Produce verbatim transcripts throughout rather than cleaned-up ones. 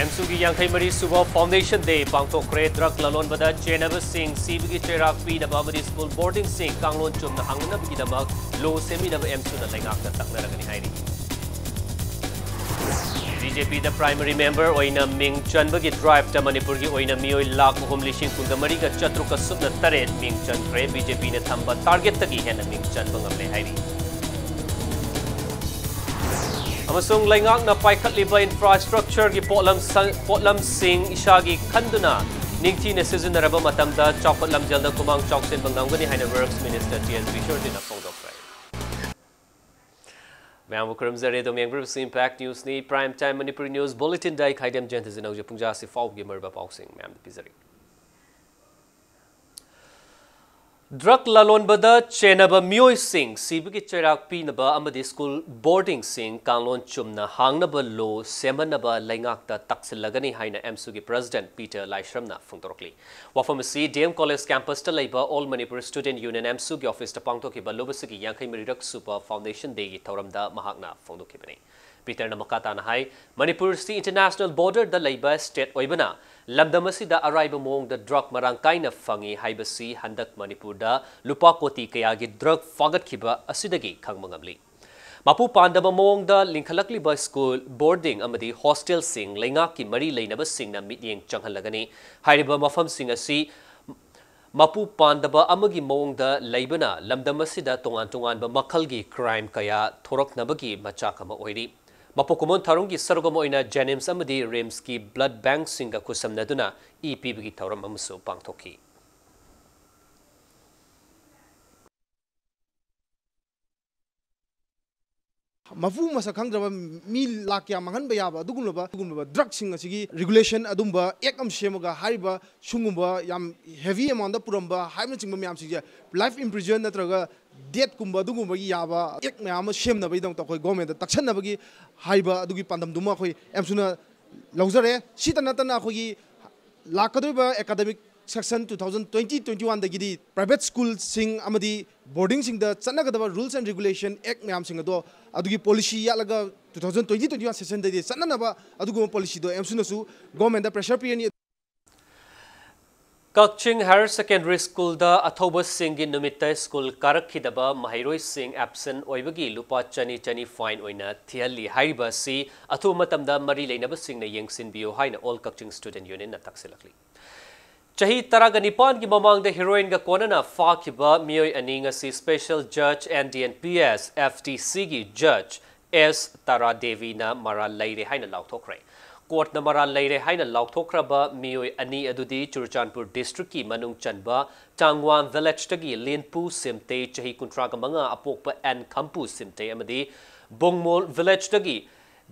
ꯑꯦꯝꯁꯨꯒꯤ ꯌꯥꯡꯈꯩ ꯃꯔꯤ ꯁꯨꯕ Foundation Day ꯄꯥꯡꯊꯣꯛꯈ꯭ꯔꯦ꯫ ꯗ꯭ꯔꯒ ꯂꯂꯣꯟꯕꯗ ꯆꯦꯟꯅꯕꯁꯤꯡ ꯁꯤꯕꯒꯤ ꯆꯩꯔꯥꯛ ꯄꯤꯅꯕ ꯑꯃꯗꯤ ꯁ꯭ꯀꯨꯜ ꯕꯣꯔꯗꯤꯡꯁꯤꯡ ꯀꯥꯡꯂꯣꯟ ꯆꯨꯝꯅ ꯍꯥꯡꯅꯅꯕꯒꯤꯗꯃꯛ ꯂꯣ ꯁꯦꯝꯃꯤꯅꯕ ꯑꯦꯝꯁꯨꯅ ꯂꯩꯉꯥꯛꯇ ꯇꯛꯅꯔꯒꯅꯤ ꯍꯥꯏꯔꯤ꯫ ꯕꯤ ꯖꯦ ꯄꯤꯗ ꯄ꯭ꯔꯥꯏꯃꯔꯤ ꯃꯦꯝꯕꯔ ꯑꯣꯏꯅ ꯃꯤꯡ ꯆꯟꯕꯒꯤ ꯗ꯭ꯔꯥꯏꯚꯇ ꯃꯅꯤꯄꯨꯔꯒꯤ ꯑꯣꯏꯅ ꯃꯤꯑꯣꯏ ꯂꯥꯈ ꯑꯍꯨꯝ ꯂꯤꯁꯤꯡ ꯀꯨꯟꯒ ꯃꯔꯤꯒ ꯆꯥꯇ꯭ꯔꯨꯛꯀ ꯁꯨꯞꯅ ꯇꯔꯦꯠ ꯃꯤꯡ ꯆꯟꯈ꯭ꯔꯦ꯫ ꯕꯤ ꯖꯦ ꯄꯤꯅ ꯊꯝꯕ ꯇꯥꯔꯒꯦꯠꯇꯒꯤ ꯍꯦꯟꯅ ꯃꯤꯡ ꯆꯟꯕ ꯉꯝꯂꯦ ꯍꯥꯏꯔꯤ꯫ ꯑꯃꯁꯨꯡ ꯂꯩꯉꯥꯛꯅ ꯄꯥꯏꯈꯠꯂꯤꯕ ꯏꯟꯐ꯭ꯔꯥꯁ꯭ꯇ꯭ꯔꯛꯆꯔꯒꯤ ꯄꯣꯠꯂꯝ ꯁ-, ꯄꯣꯠꯂꯝꯁꯤꯡ ꯏꯁꯥꯒꯤ ꯈꯟꯗꯨꯅ ꯅꯤꯡꯊꯤꯅ ꯁꯤꯖꯤꯟꯅꯔꯕ ꯃꯇꯝꯗ ꯆꯥꯎꯈꯠ ꯂꯝꯖꯦꯜꯗ ꯈꯨꯃꯥꯡ ꯆꯥꯎꯁꯤꯟꯕ ꯉꯝꯒꯅꯤ ꯍꯥꯏꯅ ꯋꯔꯛꯁ ꯃꯤꯅꯤꯁꯇꯔ ꯇꯤ ꯑꯦꯁ ꯕꯤꯁ꯭ꯋꯖꯤꯠꯅ ꯐꯣꯡꯗꯣꯛꯈ꯭ꯔꯦ꯫ ꯃꯌꯥꯝꯕꯨ ꯈꯨꯔꯨꯝꯖꯔꯤ꯫ ꯑꯗꯣꯝ ꯌꯦꯡꯕꯤꯔꯤꯕꯁꯤ Impact Newsꯅꯤ꯫ Prime Time Manipuri News Bulletinꯗ ꯑꯩ ꯈꯥꯏꯗꯦꯝ ꯖꯌꯟꯇ ꯖꯤꯅꯧꯖ ꯄꯨꯡꯖꯥꯁꯤ ꯐꯥꯎꯕꯒꯤ ꯃꯔꯨꯑꯣꯏꯕ ꯄꯥꯎꯁꯤꯡ ꯃꯌꯥꯝꯗ ꯄꯤꯖꯔꯤ꯫ ꯗ꯭ꯔꯒ ꯂꯂꯣꯟꯕꯗ ꯆꯦꯟꯅꯕ ꯃꯤꯑꯣꯏꯁꯤꯡ ꯁꯤꯕꯒꯤ ꯆꯩꯔꯥꯛ ꯄꯤꯅꯕ ꯑꯃꯗꯤ ꯁ꯭ꯀꯨꯜ ꯕꯣꯔꯗꯤꯡꯁꯤꯡ ꯀꯥꯡꯂꯣꯟ ꯆꯨꯝꯅ ꯍꯥꯡꯅꯕ ꯂꯣ ꯁꯦꯝꯍꯟꯅꯕ ꯂꯩꯉꯥꯛꯇ ꯇꯛꯁꯤꯜꯂꯒꯅꯤ ꯍꯥꯏꯅ ꯑꯦꯝꯁꯨꯒꯤ ꯄ꯭ꯔꯦꯁꯤꯗꯦꯟꯠ ꯄꯤꯇꯔ ꯂꯥꯏꯁ꯭ꯔꯝꯅ ꯐꯣꯡꯗꯣꯔꯛꯂꯤ꯫ ꯋꯥꯐꯝ ꯑꯁꯤ ꯗꯤ ꯑꯦꯝ ꯀꯣꯂꯦꯖ ꯀꯦꯝꯄꯁꯇ ꯂꯩꯕ All Manipur Student Union ꯑꯦꯝꯁꯨꯒꯤ ꯑꯣꯐꯤꯁꯇ ꯄꯥꯡꯊꯣꯛꯈꯤꯕ ꯂꯨꯞ ꯑꯁꯤꯒꯤ ꯌꯥꯡꯈꯩ ꯃꯔꯤꯔꯛ ꯁꯨꯕ Foundation Dayꯒꯤ ꯊꯧꯔꯝꯗ ꯃꯍꯥꯛꯅ ꯐꯣꯡꯗꯣꯛꯈꯤꯕꯅꯤ꯫ ꯄꯤꯇꯔꯅ ꯃꯈꯥ ꯇꯥꯅ ꯍꯥꯏ, ꯃꯅꯤꯄꯨꯔꯁꯤ international borderꯗ ꯂꯩꯕ state ꯑꯣꯏꯕꯅ ꯂꯝꯗꯝ ꯑꯁꯤꯗ ꯑꯔꯥꯏꯕ ꯃꯑꯣꯡꯗ ꯗ꯭ꯔꯒ ꯃꯔꯥꯡ ꯀꯥꯏꯅ ꯐꯪꯏ ꯍꯥꯏꯕꯁꯤ ꯍꯟꯗꯛ ꯃꯅꯤꯄꯨꯔꯗ ꯂꯨꯄꯥ ꯀꯣꯇꯤ ꯀꯌꯥꯒꯤ ꯗ꯭ꯔꯒ ꯐꯥꯒꯠꯈꯤꯕ ꯑꯁꯤꯗꯒꯤ ꯈꯪꯕ ꯉꯝꯂꯤ꯫ ꯃꯄꯨ ꯄꯥꯟꯗꯕ ꯃꯑꯣꯡꯗ ꯂꯤꯡꯈꯠꯂꯛꯂꯤꯕ ꯁ꯭ꯀꯨꯜ, ꯕꯣꯔꯗꯤꯡ ꯑꯃꯗꯤ ꯍꯣꯁꯇꯦꯜꯁꯤꯡ ꯂꯩꯉꯥꯛꯀꯤ ꯃꯔꯤ ꯂꯩꯅꯕꯁꯤꯡꯅ ꯃꯤꯠꯌꯦꯡ ꯆꯪꯍꯜꯂꯒꯅꯤ꯫ ꯍꯥꯏꯔꯤꯕ ꯃꯐꯝꯁꯤꯡ ꯑꯁꯤ ꯃꯄꯨ ꯄꯥꯟꯗꯕ ꯑꯃꯒꯤ ꯃꯑꯣꯡꯗ ꯂꯩꯕꯅ ꯂꯝꯗꯝ ꯑꯁꯤꯗ ꯇꯣꯉꯥꯟ ꯇꯣꯉꯥꯟꯕ ꯃꯈꯜꯒꯤ crime ꯀꯌꯥ ꯊꯣꯔꯛꯅꯕꯒꯤ ꯃꯆꯥꯛ ꯑꯃ ꯑꯣꯏꯔꯤ꯫ ꯃꯄꯣꯛ ꯀꯨꯝꯑꯣꯟ ꯊꯧꯔꯝꯒꯤ ꯁꯔꯨꯛ ꯑꯃ ꯑꯣꯏꯅ JNIMS ꯑꯃꯗꯤ RIMSꯀꯤ blood bankꯁꯤꯡꯒ ꯈꯨꯠꯁꯝꯅꯗꯨꯅ ꯏ ꯄꯤꯕꯒꯤ ꯊꯧꯔꯝ ꯑꯃꯁꯨ ꯄꯥꯡꯊꯣꯛꯈꯤ꯫ ꯃꯄꯨ ꯃꯁꯛ ꯈꯪꯗ꯭ꯔꯕ ꯃꯤ ꯂꯥꯛ ꯀꯌꯥ ꯃꯥꯡꯍꯟꯕ ꯌꯥꯕ ꯑꯗꯨꯒꯨꯝꯂꯕ, ꯑꯗꯨꯒꯨꯝꯂꯕ ꯗ꯭ꯔꯒꯁꯤꯡ ꯑꯁꯤꯒꯤ regulation ꯑꯗꯨꯝꯕ act ꯑꯃ ꯁꯦꯝꯃꯒ ꯍꯥꯏꯔꯤꯕ ꯁꯤꯒꯨꯝꯕ ꯌꯥꯝ heavy amountꯇ ꯄꯨꯔꯝꯕ ꯍꯥꯏꯕꯅꯆꯤꯡꯕ ꯃꯌꯥꯝꯁꯤꯡꯁꯦ life imprison ꯅꯠꯇ꯭ꯔꯒ deathꯀꯨꯝꯕ ꯑꯗꯨꯒꯨꯝꯕꯒꯤ ꯌꯥꯕ act ꯃꯌꯥꯝ ꯑꯃ ꯁꯦꯝꯅꯕꯒꯤꯗꯃꯛꯇ ꯑꯩꯈꯣꯏ governmentꯇ ꯇꯛꯁꯟꯅꯕꯒꯤ ꯍꯥꯏꯔꯤꯕ ꯑꯗꯨꯒꯤ ꯄꯥꯟꯗꯝꯗꯨꯃ ꯑꯩꯈꯣꯏ ꯑꯦꯝꯁꯨꯅ ꯂꯧꯖꯔꯦ꯫ ꯁꯤꯇ ꯅꯠꯇꯅ ꯑꯩꯈꯣꯏꯒꯤ ꯂꯥꯛꯀꯗꯧꯔꯤꯕ academic section two thousand twenty twenty-one ꯗꯒꯤꯗꯤ private school ꯁꯤꯡ ꯑꯃꯗꯤ boarding ꯁꯤꯡꯗ ꯆꯠꯅꯒꯗꯕ rules and regulation act ꯃꯌꯥꯝꯁꯤꯡ ꯑꯗꯣ ꯑꯗꯨꯒꯤ policy ꯌꯥꯠꯂꯒ two thousand twenty twenty-one session ꯗꯗꯤ ꯆꯠꯅꯅꯕ ꯑꯗꯨꯒꯨꯝꯕ policy ꯗꯣ ꯑꯦꯝꯁꯨꯅꯁꯨ government ꯗ pressure ꯄꯤꯔꯅꯤ꯫ ꯀꯛꯆꯤꯡ Higher Secondary School ꯗ ꯑꯊꯧꯕꯁꯤꯡꯒꯤ ꯅꯨꯃꯤꯠꯇ school ꯀꯥꯔꯛꯈꯤꯗꯕ ꯃꯍꯩꯔꯣꯏꯁꯤꯡ absent ꯑꯣꯏꯕꯒꯤ ꯂꯨꯄꯥ ꯆꯅꯤ ꯆꯅꯤ fine ꯑꯣꯏꯅ ꯊꯤꯍꯜꯂꯤ ꯍꯥꯏꯔꯤꯕ ꯑꯁꯤ ꯑꯊꯨꯕ ꯃꯇꯝꯗ ꯃꯔꯤ ꯂꯩꯅꯕꯁꯤꯡꯅ ꯌꯦꯡꯁꯤꯟꯕꯤꯌꯨ ꯍꯥꯏꯅ All Kakching Student Union ꯅ ꯇꯛꯁꯤꯜꯂꯛꯂꯤ꯫ ꯆꯍꯤ ꯇꯔꯥꯒ ꯅꯤꯄꯥꯟꯒꯤ ꯃꯃꯥꯡꯗ heroin ꯒ ꯀꯣꯟꯅꯅ ꯐꯥꯈꯤꯕ ꯃꯤꯑꯣꯏ ꯑꯅꯤ ꯉꯁꯤ Special Judge N D N P S F T C ꯒꯤ Judge S ꯇꯥꯔꯥ ꯗꯦꯕꯤꯅ ꯃꯔꯥꯜ ꯂꯩꯔꯦ ꯍꯥꯏꯅ ꯂꯥꯎꯊꯣꯛꯈ꯭ꯔꯦ꯫ Court ꯅ ꯃꯔꯥꯜ ꯂꯩꯔꯦ ꯍꯥꯏꯅ ꯂꯥꯎꯊꯣꯛꯈ꯭ꯔꯕ ꯃꯤꯑꯣꯏ ꯑꯅꯤ ꯑꯗꯨꯗꯤ ꯆꯨꯔꯆꯥꯟꯄꯨꯔ district ꯀꯤ ꯃꯅꯨꯡ ꯆꯟꯕ ꯆꯥꯡꯋꯥꯟ village ꯇꯒꯤ ꯂꯤꯟꯄꯨ ꯁꯤꯝꯇꯦ, ꯆꯍꯤ ꯀꯨꯟꯊ꯭ꯔꯥꯒ ꯃꯉꯥ, ꯑꯄꯣꯛꯄ ꯑꯦꯟ ꯈꯝꯄꯨ ꯁꯤꯝꯇꯦ, ꯑꯃꯗꯤ ꯕꯣꯡꯃꯣꯜ village ꯇꯒꯤ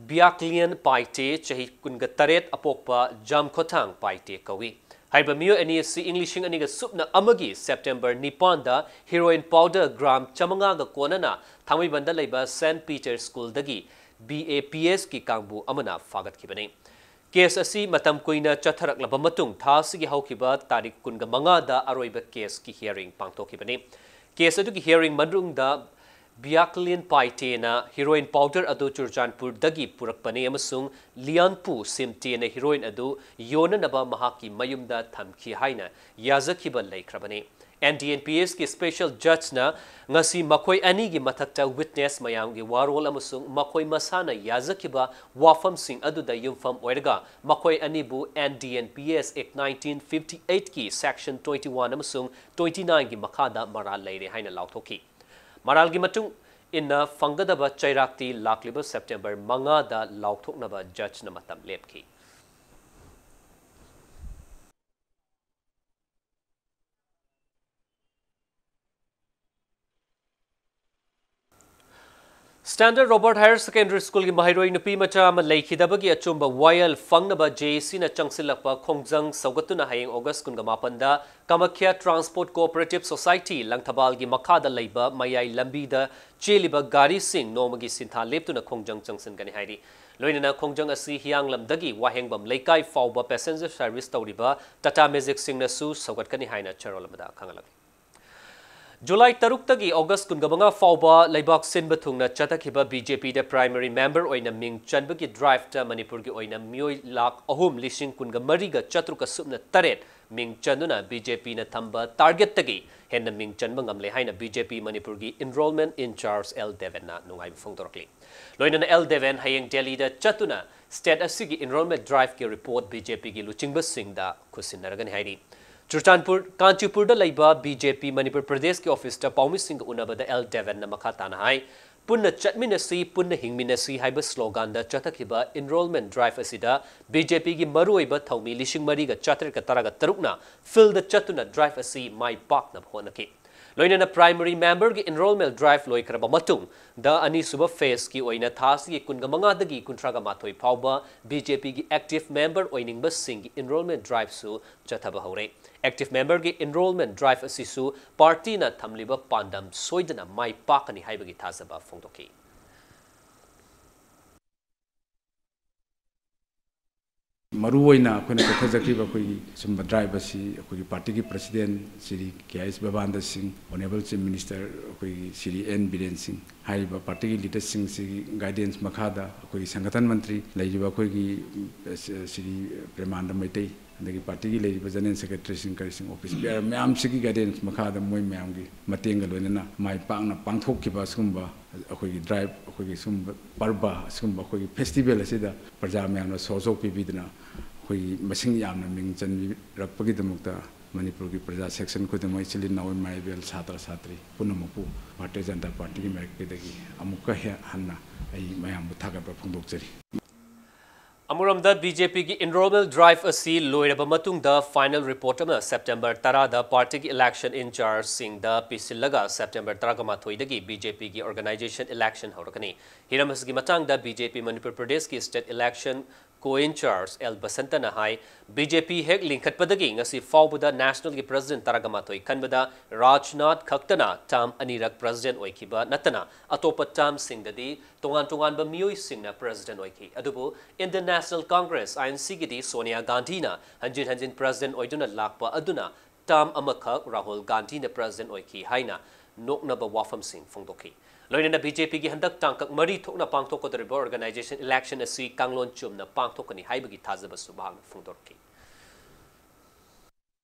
ꯕꯤꯌꯥꯛꯂꯤꯌꯟ ꯄꯥꯏꯇꯦ, ꯆꯍꯤ ꯀꯨꯟꯒ ꯇꯔꯦꯠ, ꯑꯄꯣꯛꯄ ꯖꯥꯝꯈꯣꯊꯥꯡ ꯄꯥꯏꯇꯦ ꯀꯧꯏ꯫ ꯍꯥꯏꯔꯤꯕ ꯃꯤꯑꯣꯏ ꯑꯅꯤ ꯑꯁꯤ ꯏꯪ ꯂꯤꯁꯤꯡ ꯑꯅꯤꯒ ꯁꯨꯞꯅ ꯑꯃꯒꯤ September ꯅꯤꯄꯥꯟꯗ heroin powder gram ꯆꯥꯃꯉꯥꯒ ꯀꯣꯟꯅꯅ ꯊꯥꯡꯃꯩꯕꯟꯗ ꯂꯩꯕ Saint Peter School ꯗꯒꯤ B A P S ꯀꯤ ꯀꯥꯡꯕꯨ ꯑꯃꯅ ꯐꯥꯒꯠꯈꯤꯕꯅꯤ꯫ Case ꯑꯁꯤ ꯃꯇꯝ ꯀꯨꯏꯅ ꯆꯠꯊꯔꯛꯂꯕ ꯃꯇꯨꯡ, ꯊꯥ ꯑꯁꯤꯒꯤ ꯍꯧꯈꯤꯕ ꯇꯥꯔꯤꯛ ꯀꯨꯟꯒ ꯃꯉꯥꯗ ꯑꯔꯣꯏꯕ case ꯀꯤ hearing ꯄꯥꯡꯊꯣꯛꯈꯤꯕꯅꯤ꯫ Case ꯑꯗꯨꯒꯤ hearing ꯃꯅꯨꯡꯗ ꯕꯤꯌꯥꯛꯂꯤꯟ ꯄꯥꯏꯇꯦꯅ heroin powder ꯑꯗꯨ ꯆꯨꯔꯆꯥꯟꯄꯨꯔꯗꯒꯤ ꯄꯨꯔꯛꯄꯅꯤ ꯑꯃꯁꯨꯡ ꯂꯤꯌꯥꯟꯄꯨ ꯁꯤꯝꯇꯦꯅ heroin ꯑꯗꯨ ꯌꯣꯟꯅꯅꯕ ꯃꯍꯥꯛꯀꯤ ꯃꯌꯨꯝꯗ ꯊꯝꯈꯤ ꯍꯥꯏꯅ ꯌꯥꯖꯈꯤꯕ ꯂꯩꯈ꯭ꯔꯕꯅꯤ꯫ N D N P S ꯀꯤ Special Judge ꯅ ꯉꯁꯤ ꯃꯈꯣꯏ ꯑꯅꯤꯒꯤ ꯃꯊꯛꯇ witness ꯃꯌꯥꯝꯒꯤ ꯋꯥꯔꯣꯜ ꯑꯃꯁꯨꯡ ꯃꯈꯣꯏ ꯃꯁꯥꯅ ꯌꯥꯖꯈꯤꯕ ꯋꯥꯐꯝꯁꯤꯡ ꯑꯗꯨꯗ ꯌꯨꯝꯐꯝ ꯑꯣꯏꯔꯒ ꯃꯈꯣꯏ ꯑꯅꯤꯕꯨ N D N P S Act nineteen fifty eight ꯀꯤ Section twenty one ꯑꯃꯁꯨꯡ twenty nine ꯒꯤ ꯃꯈꯥꯗ ꯃꯔꯥꯜ ꯂꯩꯔꯦ ꯍꯥꯏꯅ ꯂꯥꯎꯊꯣꯛꯈꯤ꯫ ꯃꯔꯥꯜꯒꯤ ꯃꯇꯨꯡ ꯏꯟꯅ ꯐꯪꯒꯗꯕ ꯆꯩꯔꯥꯛꯇꯤ ꯂꯥꯛꯂꯤꯕ September ꯃꯉꯥꯗ ꯂꯥꯎꯊꯣꯛꯅꯕ judge ꯅ ꯃꯇꯝ ꯂꯦꯞꯈꯤ꯫ Standard Robert Higher Secondary Schoolꯒꯤ ꯃꯍꯩꯔꯣꯏ ꯅꯨꯄꯤ ꯃꯆꯥ ꯑꯃ ꯂꯩꯈꯤꯗꯕꯒꯤ ꯑꯆꯨꯝꯕ ꯋꯥꯌꯦꯜ ꯐꯪꯅꯕ JACꯅ ꯆꯪꯁꯤꯜꯂꯛꯄ ꯈꯣꯡꯖꯪ ꯁꯧꯒꯠꯇꯨꯅ ꯍꯌꯦꯡ August ꯀꯨꯟꯒ ꯃꯥꯄꯟꯗ Kamakhya Transport Cooperative Society ꯂꯪꯊꯕꯥꯜꯒꯤ ꯃꯈꯥꯗ ꯂꯩꯕ ꯃꯌꯥꯏ ꯂꯝꯕꯤꯗ ꯆꯦꯜꯂꯤꯕ ꯒꯥꯔꯤꯁꯤꯡ ꯅꯣꯡꯃꯒꯤ ꯁꯤꯟꯊꯥ ꯂꯦꯞꯇꯨꯅ ꯈꯣꯡꯖꯪ ꯆꯪꯁꯤꯟꯒꯅꯤ ꯍꯥꯏꯔꯤ꯫ ꯂꯣꯏꯅꯅ ꯈꯣꯡꯖꯪ ꯑꯁꯤ ꯍꯤꯌꯥꯡꯂꯝꯗꯒꯤ ꯋꯥꯍꯦꯡꯕꯝ ꯂꯩꯀꯥꯏ ꯐꯥꯎꯕ passenger service ꯇꯧꯔꯤꯕ Tata Magicꯁꯤꯡꯅꯁꯨ ꯁꯧꯒꯠꯀꯅꯤ ꯍꯥꯏꯅ ꯆꯦꯔꯣꯜ ꯑꯃꯗ ꯈꯪꯍꯜꯂꯝꯃꯤ꯫ July ꯇꯔꯨꯛꯇꯒꯤ August ꯀꯨꯟꯒ ꯃꯉꯥ ꯐꯥꯎꯕ ꯂꯩꯕꯥꯛ ꯁꯤꯟꯕ ꯊꯨꯡꯅ ꯆꯠꯊꯈꯤꯕ BJPꯗ primary member ꯑꯣꯏꯅ ꯃꯤꯡ ꯆꯟꯕꯒꯤ driveꯇ ꯃꯅꯤꯄꯨꯔꯒꯤ ꯑꯣꯏꯅ ꯃꯤꯑꯣꯏ ꯂꯥꯈ ꯑꯍꯨꯝ ꯂꯤꯁꯤꯡ ꯀꯨꯟꯒ ꯃꯔꯤꯒ ꯆꯥꯇ꯭ꯔꯨꯛꯀ ꯁꯨꯞꯅ ꯇꯔꯦꯠ ꯃꯤꯡ ꯆꯟꯗꯨꯅ BJPꯅ ꯊꯝꯕ targetꯇꯒꯤ ꯍꯦꯟꯅ ꯃꯤꯡ ꯆꯟꯕ ꯉꯝꯂꯦ ꯍꯥꯏꯅ BJP ꯃꯅꯤꯄꯨꯔꯒꯤ enrollment in charge L ꯗꯦꯕꯦꯟꯅ ꯅꯨꯡꯉꯥꯏꯕ ꯐꯣꯡꯗꯣꯔꯛꯂꯤ꯫ ꯂꯣꯏꯅꯅ L ꯗꯦꯕꯦꯟ ꯍꯌꯦꯡ ꯗꯦꯜꯂꯤꯗ ꯆꯠꯇꯨꯅ state ꯑꯁꯤꯒꯤ enrollment driveꯀꯤ report BJPꯒꯤ ꯂꯨꯆꯤꯡꯕꯁꯤꯡꯗ ꯈꯨꯠꯁꯤꯟꯅꯔꯒꯅꯤ ꯍꯥꯏꯔꯤ꯫ ꯆꯨꯔꯆꯥꯟꯄꯨꯔ, ꯀꯥꯟꯆꯤꯄꯨꯔꯗ ꯂꯩꯕ BJP ꯃꯅꯤꯄꯨꯔ ꯄ꯭ꯔꯗꯦꯁꯀꯤ officeꯇ ꯄꯥꯎꯃꯤꯁꯤꯡꯒ ꯎꯅꯕꯗ L ꯗꯦꯕꯦꯟꯅ ꯃꯈꯥ ꯇꯥꯅ ꯍꯥꯏ, "ꯄꯨꯟꯅ ꯆꯠꯃꯤꯟꯅꯁꯤ, ꯄꯨꯟꯅ ꯍꯤꯡꯃꯤꯟꯅꯁꯤ" ꯍꯥꯏꯕ sloganꯗ ꯆꯠꯊꯈꯤꯕ enrollment drive ꯑꯁꯤꯗ BJPꯒꯤ ꯃꯔꯨꯑꯣꯏꯕ ꯊꯧꯃꯤ ꯂꯤꯁꯤꯡ ꯃꯔꯤꯒ ꯆꯥꯇ꯭ꯔꯦꯠꯀ ꯇꯔꯥꯒ ꯇꯔꯨꯛꯅ fieldꯗ ꯆꯠꯇꯨꯅ drive ꯑꯁꯤ ꯃꯥꯏ ꯄꯥꯛꯅꯕ ꯍꯣꯠꯅꯈꯤ꯫ ꯂꯣꯏꯅꯅ primary memberꯒꯤ enrollment drive ꯂꯣꯏꯈ꯭ꯔꯕ ꯃꯇꯨꯡꯗ ꯑꯅꯤꯁꯨꯕ phaseꯀꯤ ꯑꯣꯏꯅ ꯊꯥ ꯑꯁꯤꯒꯤ ꯀꯨꯟꯒ ꯃꯉꯥꯗꯒꯤ ꯀꯨꯟꯊ꯭ꯔꯥꯒ ꯃꯥꯊꯣꯏ ꯐꯥꯎꯕ BJPꯒꯤ active member ꯑꯣꯏꯅꯤꯡꯕꯁꯤꯡꯒꯤ enrollment driveꯁꯨ ꯆꯠꯊꯕ ꯍꯧꯔꯦ꯫ Active memberꯒꯤ enrollment drive ꯑꯁꯤꯁꯨ partyꯅ ꯊꯝꯂꯤꯕ ꯄꯥꯟꯗꯝ ꯁꯣꯏꯗꯅ ꯃꯥꯏ ꯄꯥꯛꯀꯅꯤ ꯍꯥꯏꯕꯒꯤ ꯊꯥꯖꯕ ꯐꯣꯡꯗꯣꯛꯈꯤ꯫ ꯃꯔꯨꯑꯣꯏꯅ ꯑꯩꯈꯣꯏꯅ ꯆꯠꯊꯖꯈꯤꯕ ꯑꯩꯈꯣꯏꯒꯤ ꯁꯨꯝꯕ drive ꯑꯁꯤ ꯑꯩꯈꯣꯏꯒꯤ partyꯒꯤ president ꯁ꯭ꯔꯤ ꯀꯦ ꯑꯩꯆ ꯕꯕꯥꯟꯗ ꯁꯤꯡ, Honourable Chief Minister ꯑꯩꯈꯣꯏꯒꯤ ꯁ꯭ꯔꯤ ꯑꯦꯟ ꯕꯤꯔꯦꯟ ꯁꯤꯡ ꯍꯥꯏꯔꯤꯕ partyꯒꯤ leaderꯁꯤꯡꯁꯤꯒꯤ guidance ꯃꯈꯥꯗ ꯑꯩꯈꯣꯏꯒꯤ ꯁꯪꯒꯊꯟ ꯃꯟꯇ꯭ꯔꯤ ꯂꯩꯔꯤꯕ ꯑꯩꯈꯣꯏꯒꯤ, ꯑ, ꯁ꯭ꯔꯤ ꯄ꯭ꯔꯦꯃꯥꯅꯟꯗ ꯃꯩꯇꯩ, ꯑꯗꯒꯤ partyꯒꯤ ꯂꯩꯔꯤꯕ general secretaryꯁꯤꯡ, ꯀꯔꯤꯁꯤꯡ, office bearer ꯃꯌꯥꯝꯁꯤꯒꯤ guidance ꯃꯈꯥꯗ ꯃꯣꯏ ꯃꯌꯥꯝꯒꯤ ꯃꯇꯦꯡꯒ ꯂꯣꯏꯅꯅ ꯃꯥꯏ ꯄꯥꯛꯅ ꯄꯥꯡꯊꯣꯛꯈꯤꯕ ꯑꯁꯤꯒꯨꯝꯕ ꯑꯩꯈꯣꯏꯒꯤ drive, ꯑꯩꯈꯣꯏꯒꯤ ꯁꯤꯒꯨꯝꯕ ꯄꯔꯕ, ꯑꯁꯤꯒꯨꯝꯕ ꯑꯩꯈꯣꯏꯒꯤ festival ꯑꯁꯤꯗ ꯄ꯭ꯔꯖꯥ ꯃꯌꯥꯝꯅ ꯁꯣꯁꯣꯛ ꯄꯤꯕꯤꯗꯨꯅ ꯑꯩꯈꯣꯏꯒꯤ ꯃꯁꯤꯡ ꯌꯥꯝꯅ ꯃꯤꯡ ꯆꯟꯕꯤꯔꯛꯄꯒꯤꯗꯃꯛꯇ ꯃꯅꯤꯄꯨꯔꯒꯤ ꯄ꯭ꯔꯖꯥ section ꯈꯨꯗꯤꯡꯃꯛ, ꯏꯆꯤꯜ ꯏꯅꯥꯎ, ꯏꯃꯥ ꯏꯕꯦꯜ, ꯁꯥꯇ꯭ꯔ ꯁꯥꯇ꯭ꯔꯤ ꯄꯨꯝꯅꯃꯛꯄꯨ ꯚꯥꯔꯇꯤꯌ ꯖꯅꯇꯥ ꯄꯥꯔꯇꯤꯒꯤ ꯃꯥꯏꯀꯩꯗꯒꯤ ꯑꯃꯨꯛꯀ ꯍꯦ-, ꯍꯟꯅ ꯑꯩ ꯃꯌꯥꯝꯕꯨ ꯊꯥꯒꯠꯄ ꯐꯣꯡꯗꯣꯛꯆꯔꯤ꯫ ꯑꯃꯔꯣꯝꯗ, ꯕꯤ ꯖꯦ ꯄꯤꯒꯤ enrollment drive ꯑꯁꯤ ꯂꯣꯏꯔꯕ ꯃꯇꯨꯡꯗ final report ꯑꯃ September ꯇꯔꯥꯗ partyꯒꯤ election in chargeꯁꯤꯡꯗ ꯄꯤꯁꯤꯜꯂꯒ, September ꯇꯔꯥꯃꯥꯊꯣꯏꯗꯒꯤ ꯕꯤ ꯖꯦ ꯄꯤꯒꯤ organization election ꯍꯧꯔꯛꯀꯅꯤ꯫ ꯍꯤꯔꯝ ꯑꯁꯤꯒꯤ ꯃꯇꯥꯡꯗ ꯕꯤ ꯖꯦ ꯄꯤ ꯃꯅꯤꯄꯨꯔ ꯄ꯭ꯔꯗꯦꯁꯀꯤ state election co-in charge L ꯕꯁꯟꯇꯅ ꯍꯥꯏ, ꯕꯤ ꯖꯦ ꯄꯤ ꯍꯦꯛ ꯂꯤꯡꯈꯠꯄꯗꯒꯤ ꯉꯁꯤ ꯐꯥꯎꯕꯗ nationalꯒꯤ president ꯇꯔꯥꯃꯥꯊꯣꯏ ꯈꯟꯕꯗ ꯔꯥꯖꯅꯥꯊ ꯈꯛꯇꯅ term ꯑꯅꯤꯔꯛ president ꯑꯣꯏꯈꯤꯕ ꯅꯠꯇꯅ, ꯑꯇꯣꯞꯄ termꯁꯤꯡꯗꯗꯤ ꯇꯣꯉꯥꯟ ꯇꯣꯉꯥꯟꯕ ꯃꯤꯑꯣꯏꯁꯤꯡꯅ president ꯑꯣꯏꯈꯤ꯫ ꯑꯗꯨꯕꯨ Indian National Congress, I N Cꯒꯤꯗꯤ Sonia ꯒꯥꯟꯙꯤꯅ ꯍꯟꯖꯤꯟ ꯍꯟꯖꯤꯟ president ꯑꯣꯏꯗꯨꯅ ꯂꯥꯛꯄ ꯑꯗꯨꯅ term ꯑꯃꯈꯛ ꯔꯥꯍꯨꯜ ꯒꯥꯟꯙꯤꯅ president ꯑꯣꯏꯈꯤ ꯍꯥꯏꯅ ꯅꯣꯛꯅꯕ ꯋꯥꯐꯝꯁꯤꯡ ꯐꯣꯡꯗꯣꯛꯈꯤ꯫ ꯂꯣꯏꯅꯅ ꯕꯤ ꯖꯦ ꯄꯤꯒꯤ ꯍꯟꯗꯛ ꯇꯥꯡꯀꯛ ꯃꯔꯤ ꯊꯣꯛꯅ ꯄꯥꯡꯊꯣꯛꯀꯗꯧꯔꯤꯕ organization election ꯑꯁꯤ ꯀꯥꯡꯂꯣꯟ ꯆꯨꯝꯅ ꯄꯥꯡꯊꯣꯛꯀꯅꯤ ꯍꯥꯏꯕꯒꯤ ꯊꯥꯖꯕꯁꯨ ꯃꯍꯥꯛꯅ ꯐꯣꯡꯗꯣꯔꯛꯈꯤ꯫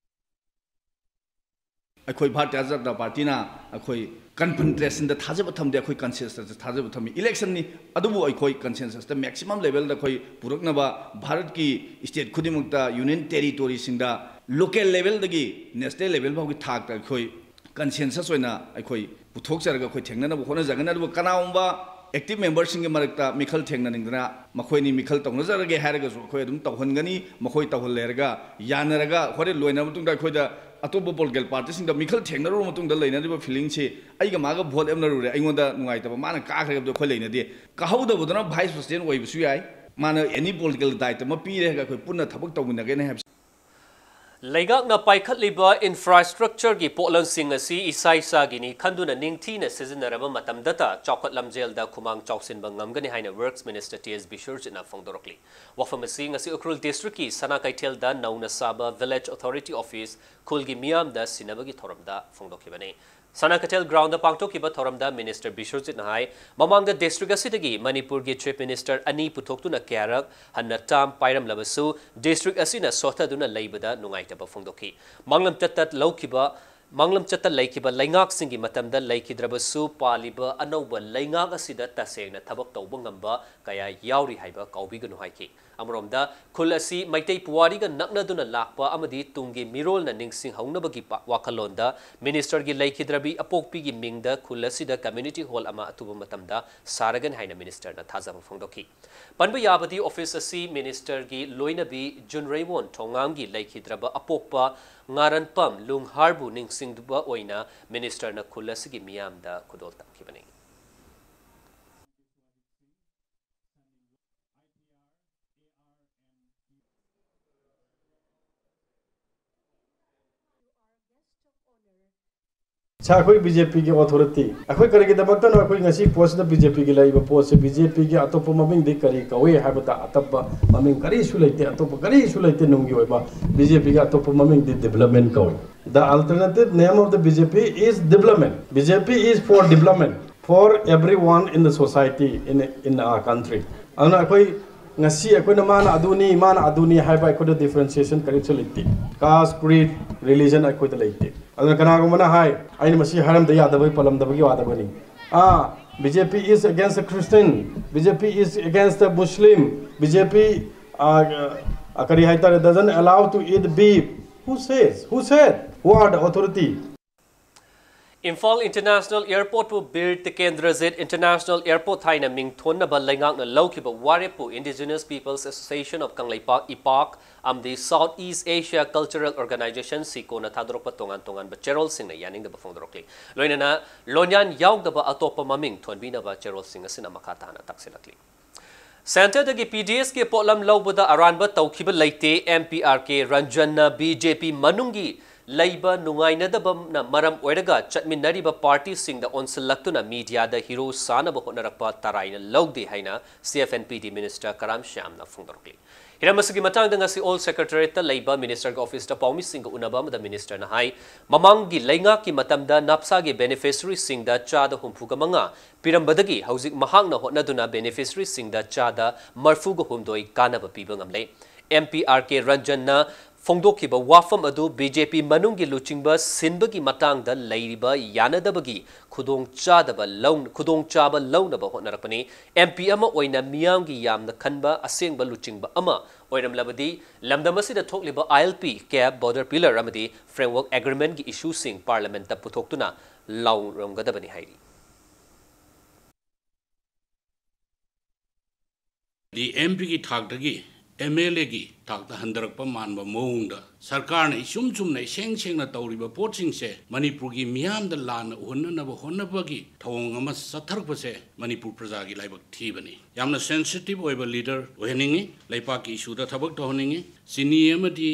ꯑꯩꯈꯣꯏ ꯚꯥꯔꯇꯤꯌ ꯖꯅꯇꯥ ꯄꯥꯔꯇꯤꯅ ꯑꯩꯈꯣꯏ confrontationꯗ ꯊꯥꯖꯕ ꯊꯝꯗꯦ, ꯑꯩꯈꯣꯏ consensusꯇ ꯊꯥꯖꯕ ꯊꯝꯃꯤ꯫ Electionꯅꯤ, ꯑꯗꯨꯕꯨ ꯑꯩꯈꯣꯏ consensusꯇ maximum levelꯗ ꯑꯩꯈꯣꯏ ꯄꯨꯔꯛꯅꯕ ꯚꯥꯔꯠꯀꯤ state ꯈꯨꯗꯤꯡꯃꯛꯇ, union territoryꯁꯤꯡꯗ, local levelꯗꯒꯤ national level ꯐꯥꯎꯒꯤ ꯊꯥꯛꯇ ꯑꯩꯈꯣꯏ consensus ꯑꯣꯏꯅ ꯑꯩꯈꯣꯏ ꯄꯨꯊꯣꯛꯆꯔꯒ ꯑꯩꯈꯣꯏ ꯊꯦꯡꯅꯅꯕ ꯍꯣꯠꯅꯖꯒꯅꯤ꯫ ꯑꯗꯨꯕꯨ ꯀꯅꯥꯒꯨꯝꯕ active memberꯁꯤꯡꯒꯤ ꯃꯔꯛꯇ ꯃꯤꯈꯜ ꯊꯦꯡꯅꯅꯤꯡꯗꯅ ꯃꯈꯣꯏꯅꯤ ꯃꯤꯈꯜ ꯇꯧꯅꯖꯔꯒꯦ ꯍꯥꯏꯔꯒꯁꯨ ꯑꯩꯈꯣꯏ ꯑꯗꯨꯝ ꯇꯧꯍꯟꯒꯅꯤ꯫ ꯃꯈꯣꯏ ꯇꯧꯍꯜꯂꯦ ꯍꯥꯏꯔꯒ ꯌꯥꯅꯔꯒ ꯍꯣꯔꯦꯟ ꯂꯣꯏꯅꯔꯕ ꯃꯇꯨꯡꯗ ꯑꯩꯈꯣꯏꯗ ꯑꯇꯣꯞꯄ political partyꯁꯤꯡꯗ ꯃꯤꯈꯜ ꯊꯦꯡꯅꯔꯨꯔꯕ ꯃꯇꯨꯡꯗ ꯂꯩꯅꯔꯤꯕ feelingꯁꯤ, "ꯑꯩꯒ ꯃꯥꯒ vote ꯂꯦꯞꯅꯔꯨꯔꯦ, ꯑꯩꯉꯣꯟꯗ ꯅꯨꯡꯉꯥꯏꯇꯕ, ꯃꯥꯅ ꯀꯥꯈ꯭ꯔꯦ" ꯍꯥꯏꯕꯗꯣ ꯑꯩꯈꯣꯏ ꯂꯩꯅꯗꯦ꯫ ꯀꯥꯍꯧꯗꯕꯗꯨꯅ vice president ꯑꯣꯏꯕꯁꯨ ꯌꯥꯏ, ꯃꯥꯅ any political ꯗꯥꯏꯇ ꯑꯃ ꯄꯤꯔꯦ ꯍꯥꯏꯔꯒ ꯑꯩꯈꯣꯏ ꯄꯨꯟꯅ ꯊꯕꯛ ꯇꯧꯃꯤꯟꯅꯒꯅꯤ ꯍꯥꯏꯕꯁꯤ꯫ ꯂꯩꯉꯥꯛꯅ ꯄꯥꯏꯈꯠꯂꯤꯕ infrastructureꯒꯤ ꯄꯣꯠꯂꯝꯁꯤꯡ ꯑꯁꯤ ꯏꯁꯥ ꯏꯁꯥꯒꯤꯅꯤ ꯈꯟꯗꯨꯅ ꯅꯤꯡꯊꯤꯅ ꯁꯤꯖꯤꯟꯅꯔꯕ ꯃꯇꯝꯗꯇ ꯆꯥꯎꯈꯠ ꯂꯝꯖꯦꯜꯗ ꯈꯨꯃꯥꯡ ꯆꯥꯎꯁꯤꯟꯕ ꯉꯝꯒꯅꯤ ꯍꯥꯏꯅ Works Minister ꯇꯤ ꯑꯦꯁ ꯕꯤꯁ꯭ꯋꯔꯖꯤꯠꯅ ꯐꯣꯡꯗꯣꯔꯛꯂꯤ꯫ ꯋꯥꯐꯝ ꯑꯁꯤ ꯉꯁꯤ ꯎꯈ꯭ꯔꯨꯜ districtꯀꯤ ꯁꯅꯥ ꯀꯩꯊꯦꯜꯗ ꯅꯧꯅ ꯁꯥꯕ Village Authority Office ꯈꯨꯜꯒꯤ ꯃꯤꯌꯥꯝꯗ ꯁꯤꯟꯅꯕꯒꯤ ꯊꯧꯔꯝꯗ ꯐꯣꯡꯗꯣꯛꯈꯤꯕꯅꯤ꯫ ꯁꯅꯥ ꯀꯩꯊꯦꯜ groundꯗ ꯄꯥꯡꯊꯣꯛꯈꯤꯕ ꯊꯧꯔꯝꯗ Minister ꯕꯤꯁ꯭ꯋꯔꯖꯤꯠꯅ ꯍꯥꯏ, ꯃꯃꯥꯡꯗ district ꯑꯁꯤꯗꯒꯤ ꯃꯅꯤꯄꯨꯔꯒꯤ Chief Minister ꯑꯅꯤ ꯄꯨꯊꯣꯛꯇꯨꯅ ꯀꯌꯥꯔꯛ ꯍꯟꯅ term ꯄꯥꯏꯔꯝꯂꯕꯁꯨ district ꯑꯁꯤꯅ ꯁꯣꯠꯊꯗꯨꯅ ꯂꯩꯕꯗ ꯅꯨꯡꯉꯥꯏꯇꯕ ꯐꯣꯡꯗꯣꯛꯈꯤ꯫ ꯃꯥꯡꯂꯝ ꯇꯠ ꯇꯠ ꯂꯧꯈꯤꯕ ꯃꯥꯡꯂꯝꯆꯠꯇ ꯂꯩꯈꯤꯕ ꯂꯩꯉꯥꯛꯁꯤꯡꯒꯤ ꯃꯇꯝꯗ ꯂꯩꯈꯤꯗ꯭ꯔꯕꯁꯨ, ꯄꯥꯜꯂꯤꯕ ꯑꯅꯧꯕ ꯂꯩꯉꯥꯛ ꯑꯁꯤꯗ ꯇꯁꯦꯡꯅ ꯊꯕꯛ ꯇꯧꯕ ꯉꯝꯕ ꯀꯌꯥ ꯌꯥꯎꯔꯤ ꯍꯥꯏꯕ ꯀꯥꯎꯕꯤꯒꯅꯨ ꯍꯥꯏꯈꯤ꯫ ꯑꯃꯔꯣꯝꯗ, ꯈꯨꯜ ꯑꯁꯤ ꯃꯩꯇꯩ ꯄꯨꯋꯥꯔꯤꯒ ꯅꯛꯅꯗꯨꯅ ꯂꯥꯛꯄ ꯑꯃꯗꯤ ꯇꯨꯡꯒꯤ ꯃꯤꯔꯣꯜꯅ ꯅꯤꯡꯁꯤꯡꯍꯧꯅꯕꯒꯤ ꯄ-, ꯋꯥꯈꯜꯂꯣꯟꯗ ꯃꯤꯅꯤꯁꯇꯔꯒꯤ ꯂꯩꯈꯤꯗ꯭ꯔꯕꯤ ꯑꯄꯣꯛꯄꯤꯒꯤ ꯃꯤꯡꯗ ꯈꯨꯜ ꯑꯁꯤꯗ ꯀꯝꯃ꯭ꯌꯨꯅꯤꯇꯤ ꯍꯣꯜ ꯑꯃ ꯑꯊꯨꯕ ꯃꯇꯝꯗ ꯁꯥꯔꯒꯅꯤ ꯍꯥꯏꯅ ꯃꯤꯅꯤꯁꯇꯔꯅ ꯊꯥꯖꯕ ꯐꯣꯡꯗꯣꯛꯈꯤ꯫ ꯄꯟꯕ ꯌꯥꯕꯗꯤ, ꯑꯣꯐꯤꯁ ꯑꯁꯤ ꯃꯤꯅꯤꯁꯇꯔꯒꯤ ꯂꯣꯏꯅꯕꯤ ꯖꯨꯟꯔꯩꯋꯣꯟ ꯊꯣꯉꯥꯝꯒꯤ ꯂꯩꯈꯤꯗ꯭ꯔꯕ ꯑꯄꯣꯛꯄ ꯉꯥꯔꯟꯄꯝ ꯂꯨꯡꯍꯥꯔꯕꯨ ꯅꯤꯡꯁꯤꯡꯕ ꯑꯣꯏꯅ ꯃꯤꯅꯤꯁꯇꯔꯅ ꯈꯨꯜ ꯑꯁꯤꯒꯤ ꯃꯤꯌꯥꯝꯗ ꯈꯨꯗꯣꯜ ꯇꯝꯈꯤꯕꯅꯤ꯫ ꯁꯥꯔ, ꯑꯩꯈꯣꯏ ꯕꯤ ꯖꯦ ꯄꯤꯒꯤ ꯑꯣꯊꯣꯔꯤꯇꯤ, ꯑꯩꯈꯣꯏ ꯀꯔꯤꯒꯤꯗꯃꯛꯇꯅꯣ ꯑꯩꯈꯣꯏ ꯉꯁꯤ ꯄꯣꯠꯁꯤꯗ ꯕꯤ ꯖꯦ ꯄꯤꯒꯤ ꯂꯩꯔꯤꯕ ꯄꯣꯠꯁꯤ, ꯕꯤ ꯖꯦ ꯄꯤꯒꯤ ꯑꯇꯣꯞꯄ ꯃꯃꯤꯡꯗꯤ ꯀꯔꯤ ꯀꯧꯏ ꯍꯥꯏꯕꯗ, ꯑꯇꯣꯞꯄ ꯃꯃꯤꯡ ꯀꯔꯤꯁꯨ ꯂꯩꯇꯦ, ꯑꯇꯣꯞꯄ ꯀꯔꯤꯁꯨ ꯂꯩꯇꯦ ꯅꯨꯡꯒꯤ ꯑꯣꯏꯕ꯫ ꯕꯤ ꯖꯦ ꯄꯤꯒꯤ ꯑꯇꯣꯞꯄ ꯃꯃꯤꯡꯗꯤ ꯗꯤꯕꯂꯞꯃꯦꯟ ꯀꯧꯏ꯫ The alternative name of the B J P is development. B J P is for development for everyone in the society, in, in our country. ꯑꯗꯨꯅ ꯑꯩꯈꯣꯏ ꯉꯁꯤ ꯑꯩꯈꯣꯏꯅ ꯃꯥꯅ ꯑꯗꯨꯅꯤ, ꯃꯥꯅ ꯑꯗꯨꯅꯤ ꯍꯥꯏꯕ ꯑꯩꯈꯣꯏꯗ ꯗꯤꯐ꯭ꯔꯦꯟꯁꯤꯌꯦꯁꯟ ꯀꯔꯤꯁꯨ ꯂꯩꯇꯦ꯫ ꯀꯥꯁ, ꯀ꯭ꯔꯤꯗ, ꯔꯤꯂꯤꯖꯟ ꯑꯩꯈꯣꯏꯗ ꯂꯩꯇꯦ꯫ ꯑꯗꯨꯅ ꯀꯅꯥꯒꯨꯝꯕꯅ ꯍꯥꯏ, ꯑꯩꯅ ꯃꯁꯤ ꯍꯥꯏꯔꯝꯗ ꯌꯥꯗꯕꯒꯤ, ꯄꯜꯂꯝꯗꯕꯒꯤ ꯋꯥꯗꯕꯅꯤ꯫ ꯑꯥ, B J P is against the Christian, B J P is against the Muslim, B J P, uh, uh, ꯀꯔꯤ ꯍꯥꯏꯇꯥꯔꯦ, doesn't allow to eat beef. Who says? Who said? Who are the authority? Imphal international ꯑꯦꯌꯔꯄꯣꯔꯠꯄꯨ Bir Tikendrajit international airport ꯍꯥꯏꯅ ꯃꯤꯡꯊꯣꯟꯅꯕ ꯂꯩꯉꯥꯛꯅ ꯂꯧꯈꯤꯕ ꯋꯥꯔꯦꯞꯄꯨ Indigenous Peoples Association of Kangleipak, ꯏꯄꯥꯛ, ꯑꯃꯗꯤ South East Asia Cultural Organization, ꯁꯤꯀꯣꯅ ꯊꯥꯗꯣꯔꯛꯄ ꯇꯣꯉꯥꯟ ꯇꯣꯉꯥꯟꯕ ꯆꯦꯔꯣꯜꯁꯤꯡꯅ ꯌꯥꯅꯤꯡꯗꯕ ꯐꯣꯡꯗꯣꯔꯛꯂꯤ꯫ ꯂꯣꯏꯅꯅ ꯂꯣꯟꯌꯥꯟ ꯌꯥꯎꯗꯕ ꯑꯇꯣꯞꯄ ꯃꯃꯤꯡ ꯊꯣꯟꯕꯤꯅꯕ ꯆꯦꯔꯣꯜꯁꯤꯡ ꯑꯁꯤꯅ ꯃꯈꯥ ꯇꯥꯅ ꯇꯥꯛꯁꯤꯜꯂꯛꯂꯤ꯫ ꯁꯦꯟꯇꯔꯗꯒꯤ P D S ꯀꯤ ꯄꯣꯠꯂꯝ ꯂꯧꯕꯗ ꯑꯔꯥꯟꯕ ꯇꯧꯈꯤꯕ ꯂꯩꯇꯦ꯫ M P R K ꯔꯟꯖꯟꯅ B J P ꯃꯅꯨꯡꯒꯤ ꯂꯩꯕ ꯅꯨꯡꯉꯥꯏꯅꯗꯕꯅ ꯃꯔꯝ ꯑꯣꯏꯔꯒ ꯆꯠꯃꯤꯟꯅꯔꯤꯕ ꯄꯥꯔꯇꯤꯁꯤꯡꯗ ꯑꯣꯟꯁꯤꯜꯂꯛꯇꯨꯅ ꯃꯤꯗꯤꯌꯥꯗ ꯍꯤꯔꯣ ꯁꯥꯅꯕ ꯍꯣꯠꯅꯔꯛꯄ ꯇꯔꯥꯏꯅ ꯂꯧꯗꯦ ꯍꯥꯏꯅ C F N P D minister Karam ꯁ꯭ꯌꯥꯝꯅ ꯐꯣꯡꯗꯣꯔꯛꯂꯤ꯫ ꯍꯤꯔꯝ ꯑꯁꯤꯒꯤ ꯃꯇꯥꯡꯗ ꯉꯁꯤ ꯑꯣꯜ ꯁꯦꯀ꯭ꯔꯦꯇꯔꯤꯌꯦꯠꯇ ꯂꯩꯕ ꯃꯤꯅꯤꯁꯇꯔꯒꯤ ꯑꯣꯐꯤꯁꯇ ꯄꯥꯎꯃꯤꯁꯤꯡꯒ ꯎꯅꯕ ꯑꯃꯗ ꯃꯤꯅꯤꯁꯇꯔꯅ ꯍꯥꯏ, ꯃꯃꯥꯡꯒꯤ ꯂꯩꯉꯥꯛꯀꯤ ꯃꯇꯝꯗ ꯅꯥꯞꯁꯥꯒꯤ ꯕꯦꯅꯤꯐꯤꯁꯔꯤꯁꯤꯡꯗ ꯆꯥꯗ ꯍꯨꯝꯐꯨꯒ ꯃꯉꯥ ꯄꯤꯔꯝꯕꯗꯒꯤ ꯍꯧꯖꯤꯛ ꯃꯍꯥꯛꯅ ꯍꯣꯠꯅꯗꯨꯅ ꯕꯦꯅꯤꯐꯤꯁꯔꯤꯁꯤꯡꯗ ꯆꯥꯗ ꯃꯔꯐꯨꯒ ꯍꯨꯝꯗꯣꯏ ꯀꯥꯟꯅꯕ ꯄꯤꯕ ꯉꯝꯂꯦ꯫ M P R K ꯔꯟꯖꯟꯅ ꯐꯣꯡꯗꯣꯛꯈꯤꯕ ꯋꯥꯐꯝ ꯑꯗꯨ ꯕꯤ ꯖꯦ ꯄꯤ ꯃꯅꯨꯡꯒꯤ ꯂꯨꯆꯤꯡꯕ ꯁꯤꯟꯕꯒꯤ ꯃꯇꯥꯡꯗ ꯂꯩꯔꯤꯕ ꯌꯥꯅꯗꯕꯒꯤ ꯈꯨꯗꯣꯡꯆꯥꯗꯕ ꯂꯧ-, ꯈꯨꯗꯣꯡꯆꯥꯕ ꯂꯧꯅꯕ ꯍꯣꯠꯅꯔꯛꯄꯅꯤ꯫ ꯑꯦꯝ ꯄꯤ ꯑꯃ ꯑꯣꯏꯅ ꯃꯤꯌꯥꯝꯒꯤ ꯌꯥꯝꯅ ꯈꯟꯕ ꯑꯁꯦꯡꯕ ꯂꯨꯆꯤꯡꯕ ꯑꯃ ꯑꯣꯏꯔꯝꯂꯕꯗꯤ ꯂꯝꯗꯝ ꯑꯁꯤꯗ ꯊꯣꯛꯂꯤꯕ ꯑꯥꯏ ꯑꯦꯜ ꯄꯤ, ꯀꯦꯞ, ꯕꯣꯔꯗꯔ ꯄꯤꯂꯔ ꯑꯃꯗꯤ ꯐ꯭ꯔꯦꯝꯋꯔꯛ ꯑꯦꯒ꯭ꯔꯤꯃꯦꯟꯠꯀꯤ ꯏꯁꯨꯁꯤꯡ ꯄꯥꯔꯂꯤꯌꯥꯃꯦꯟꯠꯇ ꯄꯨꯊꯣꯛꯇꯨꯅ ꯂꯥꯎꯔꯝꯒꯗꯕꯅꯤ ꯍꯥꯏꯔꯤ꯫ ꯗꯤ ꯑꯦꯝ ꯄꯤꯒꯤ ꯊꯥꯛꯇꯒꯤ ꯑꯦꯝ ꯑꯦꯜ ꯑꯦꯒꯤ ꯊꯥꯛꯇ ꯍꯟꯊꯔꯛꯄ ꯃꯥꯟꯕ ꯃꯑꯣꯡꯗ ꯁꯔꯀꯥꯔꯅ ꯏꯆꯨꯝ ꯆꯨꯝꯅ ꯏꯁꯦꯡ ꯁꯦꯡꯅ ꯇꯧꯔꯤꯕ ꯄꯣꯠꯁꯤꯡꯁꯦ ꯃꯅꯤꯄꯨꯔꯒꯤ ꯃꯤꯌꯥꯝꯗ ꯂꯥꯟꯅ ꯎꯍꯟꯅꯅꯕ ꯍꯣꯠꯅꯕꯒꯤ ꯊꯧꯑꯣꯡ ꯑꯃ ꯆꯠꯊꯔꯛꯄꯁꯦ ꯃꯅꯤꯄꯨꯔ ꯄ꯭ꯔꯖꯥꯒꯤ ꯂꯥꯏꯕꯛ ꯊꯤꯕꯅꯤ꯫ ꯌꯥꯝꯅ ꯁꯦꯟꯁꯤꯇꯤꯚ ꯑꯣꯏꯕ ꯂꯤꯗꯔ ꯑꯣꯏꯍꯟꯅꯤꯡꯉꯤ꯫ ꯂꯩꯄꯥꯛꯀꯤ ꯏꯁꯨꯗ ꯊꯕꯛ ꯇꯧꯍꯟꯅꯤꯡꯉꯤ꯫ ꯆꯤꯅꯤ ꯑꯃꯗꯤ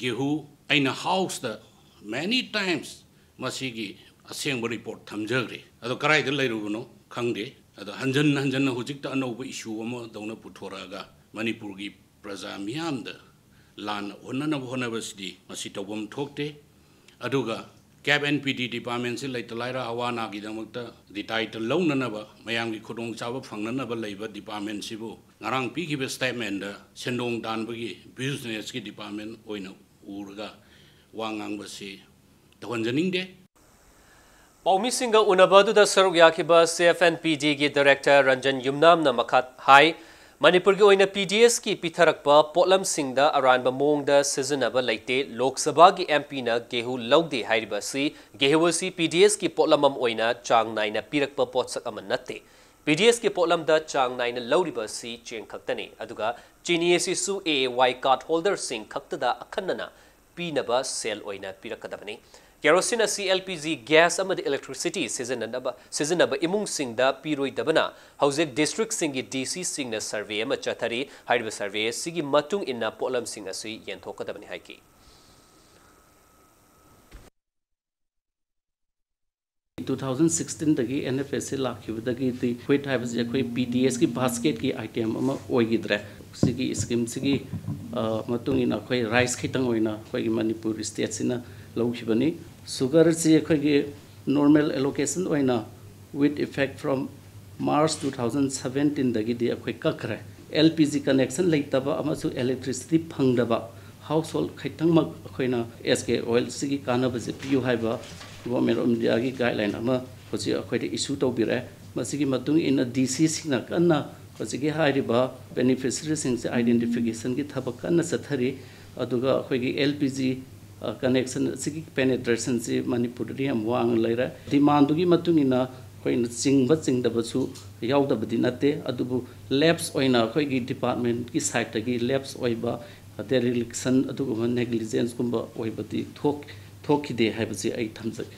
ꯒꯦꯍꯨ ꯑꯩꯅ ꯍꯥꯎꯁꯇ many times ꯃꯁꯤꯒꯤ ꯑꯁꯦꯡꯕ ꯔꯤꯄꯣꯔꯠ ꯊꯝꯖꯈ꯭ꯔꯦ꯫ ꯑꯗꯣ ꯀꯗꯥꯏꯗ ꯂꯩꯔꯨꯕꯅꯣ ꯈꯪꯗꯦ꯫ ꯑꯗꯣ ꯍꯟꯖꯟ ꯍꯟꯖꯟꯅ ꯍꯧꯖꯤꯛꯇ ꯑꯅꯧꯕ ꯏꯁꯨ ꯑꯃꯗꯧꯅ ꯄꯨꯊꯣꯔꯛꯑꯒ ꯃꯅꯤꯄꯨꯔꯒꯤ ꯄ꯭ꯔꯖꯥ ꯃꯤꯌꯥꯝꯗ ꯂꯥꯟꯅ ꯑꯣꯟꯅꯅꯕ ꯍꯣꯠꯅꯕꯁꯤꯗꯤ ꯃꯁꯤ ꯇꯧꯐꯝ ꯊꯣꯛꯇꯦ꯫ ꯑꯗꯨꯒ ꯀꯦꯞ ꯑꯦꯟ ꯄꯤ ꯗꯤ ꯗꯤꯄꯥꯔꯠꯃꯦꯟꯁꯤ ꯂꯩꯇ ꯂꯥꯏꯔ ꯑꯋꯥ ꯑꯅꯥꯒꯤꯗꯃꯛꯇ ꯗꯤꯇꯥꯏꯇ ꯂꯧꯅꯅꯕ, ꯃꯌꯥꯝꯒꯤ ꯈꯨꯗꯣꯡꯆꯥꯕ ꯐꯪꯅꯅꯕ ꯂꯩꯕ ꯗꯤꯄꯥꯔꯠꯃꯦꯟꯁꯤꯕꯨ ꯉꯔꯥꯡ ꯄꯤꯈꯤꯕ ꯁ꯭ꯇꯦꯠꯃꯦꯟꯗ ꯁꯦꯟꯗꯣꯡ ꯇꯥꯟꯕꯒꯤ ꯕꯤꯖꯤꯅꯦꯁꯀꯤ ꯗꯤꯄꯥꯔꯠꯃꯦꯟ ꯑꯣꯏꯅ ꯎꯔꯒ ꯋꯥ ꯉꯥꯡꯕꯁꯤ ꯇꯧꯍꯟꯖꯅꯤꯡꯗꯦ꯫ ꯄꯥꯎꯃꯤꯁꯤꯡꯒ ꯎꯅꯕ ꯑꯗꯨꯗ ꯁꯔꯨꯛ ꯌꯥꯈꯤꯕ ꯁꯤ ꯑꯦꯐ ꯑꯦꯟ ꯄꯤ ꯗꯤꯒꯤ ꯗꯥꯏꯔꯦꯛꯇꯔ ꯔꯟꯖꯟ ꯌꯨꯝꯅꯥꯝꯅ ꯃꯈꯥ ꯍꯥꯏ, ꯃꯅꯤꯄꯨꯔꯒꯤ ꯑꯣꯏꯅ ꯄꯤ ꯗꯤ ꯑꯦꯁꯀꯤ ꯄꯤꯊꯔꯛꯄ ꯄꯣꯠꯂꯝꯁꯤꯡꯗ ꯑꯔꯥꯟꯕ ꯃꯑꯣꯡꯗ ꯁꯤꯖꯤꯟꯅꯕ ꯂꯩꯇꯦ꯫ ꯂꯣꯛ ꯁꯚꯥꯒꯤ ꯑꯦꯝ ꯄꯤꯅ ꯒꯦꯍꯨ ꯂꯧꯗꯦ ꯍꯥꯏꯔꯤꯕ ꯑꯁꯤ, ꯒꯦꯍꯨ ꯑꯁꯤ ꯄꯤ ꯗꯤ ꯑꯦꯁꯀꯤ ꯄꯣꯠꯂꯝ ꯑꯃ ꯑꯣꯏꯅ ꯆꯥꯡ ꯅꯥꯏꯅ ꯄꯤꯔꯛꯄ ꯄꯣꯠꯁꯛ ꯑꯃ ꯅꯠꯇꯦ꯫ ꯄꯤ ꯗꯤ ꯑꯦꯁꯀꯤ ꯄꯣꯠꯂꯝꯗ ꯆꯥꯡ ꯅꯥꯏꯅ ꯂꯧꯔꯤꯕ ꯑꯁꯤ ꯆꯦꯡ ꯈꯛꯇꯅꯤ꯫ ꯑꯗꯨꯒ ꯆꯤꯅꯤ ꯑꯁꯤꯁꯨ ꯑꯦ ꯑꯦ ꯋꯥꯏ ꯀꯥꯔꯗ ꯍꯣꯜꯗꯔꯁꯤꯡ ꯈꯛꯇꯗ ꯑꯈꯟꯅꯅ ꯄꯤꯅꯕ ꯁꯦꯜ ꯑꯣꯏꯅ ꯄꯤꯔꯛꯀꯗꯕꯅꯤ꯫ ꯀꯦꯔꯣꯁꯤꯟ ꯑꯁꯤ ꯑꯦꯜ ꯄꯤ ꯖꯤ ꯒ꯭ꯌꯥꯁ ꯑꯃꯗꯤ ꯏꯂꯦꯛꯇ꯭ꯔꯤꯁꯤꯇꯤ ꯁꯤꯖꯤꯟꯅꯅꯕ, ꯁꯤꯖꯤꯟꯅꯕ ꯏꯃꯨꯡꯁꯤꯡꯗ ꯄꯤꯔꯣꯏꯗꯕꯅ ꯍꯧꯖꯤꯛ ꯗꯤꯁꯇ꯭ꯔꯤꯛꯁꯤꯡꯒꯤ ꯗꯤ ꯁꯤꯁꯤꯡꯅ ꯁꯔꯚꯦ ꯑꯃ ꯆꯠꯊꯔꯤ꯫ ꯍꯥꯏꯔꯤꯕ ꯁꯔꯚꯦ ꯑꯁꯤꯒꯤ ꯃꯇꯨꯡ ꯏꯟꯅ ꯄꯣꯠꯂꯝꯁꯤꯡ ꯑꯁꯤ ꯌꯦꯟꯊꯣꯛꯀꯗꯕꯅꯤ ꯍꯥꯏꯈꯤ꯫ ꯇꯨ ꯊꯥꯎꯖꯟ ꯁꯤꯛꯁꯇꯤꯟꯗꯒꯤ ꯑꯦꯟ ꯑꯦꯐ ꯑꯦꯁ ꯁꯤ ꯂꯥꯛꯈꯤꯕꯗꯒꯤꯗꯤ ꯋꯤꯠ ꯍꯥꯏꯕꯁꯤ ꯑꯩꯈꯣꯏ ꯄꯤ ꯗꯤ ꯑꯦꯁꯀꯤ ꯕꯥꯁꯀꯦꯠꯀꯤ ꯑꯥꯏꯇꯦꯝ ꯑꯃ ꯑꯣꯏꯈꯤꯗ꯭ꯔꯦ꯫ ꯁꯤꯒꯤ ꯁ꯭ꯀꯤꯝꯁꯤꯒꯤ, ꯑ, ꯃꯇꯨꯡ ꯏꯟꯅ ꯑꯩꯈꯣꯏ ꯔꯥꯏꯁ ꯈꯤꯇꯪ ꯑꯣꯏꯅ ꯑꯩꯈꯣꯏꯒꯤ ꯃꯅꯤꯄꯨꯔ ꯁ꯭ꯇꯦꯠꯁꯤꯅ ꯂꯧꯈꯤꯕꯅꯤ꯫ ꯁꯨꯒꯔꯁꯤ ꯑꯩꯈꯣꯏꯒꯤ ꯅꯣꯔꯃꯦꯜ ꯑꯦꯂꯣꯀꯦꯁꯟ ꯑꯣꯏꯅ with effect from March two thousand seventeenꯗꯒꯤꯗꯤ ꯑꯩꯈꯣꯏ ꯀꯛꯈ꯭ꯔꯦ꯫ ꯑꯦꯜ ꯄꯤ ꯖꯤ ꯀꯅꯦꯛꯁꯟ ꯂꯩꯇꯕ ꯑꯃꯁꯨꯡ ꯏꯂꯦꯛꯇ꯭ꯔꯤꯁꯤꯇꯤ ꯐꯪꯗꯕ Household ꯈꯤꯇꯪꯃꯛ ꯑꯩꯈꯣꯏꯅ S K oil ꯁꯤꯒꯤ ꯀꯥꯟꯅꯕꯁꯦ ꯄꯤꯌꯨ ꯍꯥꯏꯕ Government of India ꯒꯤ guideline ꯑꯃ ꯍꯧꯖꯤꯛ ꯑꯩꯈꯣꯏꯗ issue ꯇꯧꯕꯤꯔꯦ꯫ ꯃꯁꯤꯒꯤ ꯃꯇꯨꯡ ꯏꯟꯅ D C ꯁꯤꯡꯅ ꯀꯟꯅ ꯍꯧꯖꯤꯛꯀꯤ ꯍꯥꯏꯔꯤꯕ beneficiary ꯁꯤꯡꯁꯦ identification ꯒꯤ ꯊꯕꯛ ꯀꯟꯅ ꯆꯠꯊꯔꯤ꯫ ꯑꯗꯨꯒ ꯑꯩꯈꯣꯏꯒꯤ L P G connection ꯑꯁꯤꯒꯤ penetration ꯁꯤ ꯃꯅꯤꯄꯨꯔꯗꯗꯤ ꯌꯥꯝ ꯋꯥꯡꯅ ꯂꯩꯔꯦ꯫ Demand ꯗꯨꯒꯤ ꯃꯇꯨꯡ ꯏꯟꯅ ꯑꯩꯈꯣꯏꯅ ꯆꯤꯡꯕ ꯆꯤꯡꯗꯕꯁꯨ ꯌꯥꯎꯗꯕꯗꯤ ꯅꯠꯇꯦ, ꯑꯗꯨꯕꯨ lapse ꯑꯣꯏꯅ ꯑꯩꯈꯣꯏꯒꯤ department ꯀꯤ side ꯇꯒꯤ lapse ꯑꯣꯏꯕ dereliction ꯑꯗꯨꯒꯨꯝꯕ negligence ꯀꯨꯝꯕ ꯑꯣꯏꯕꯗꯤ ꯊꯣꯛ-, ꯊꯣꯛꯈꯤꯗꯦ ꯍꯥꯏꯕꯁꯤ ꯑꯩ ꯊꯝꯖꯒꯦ꯫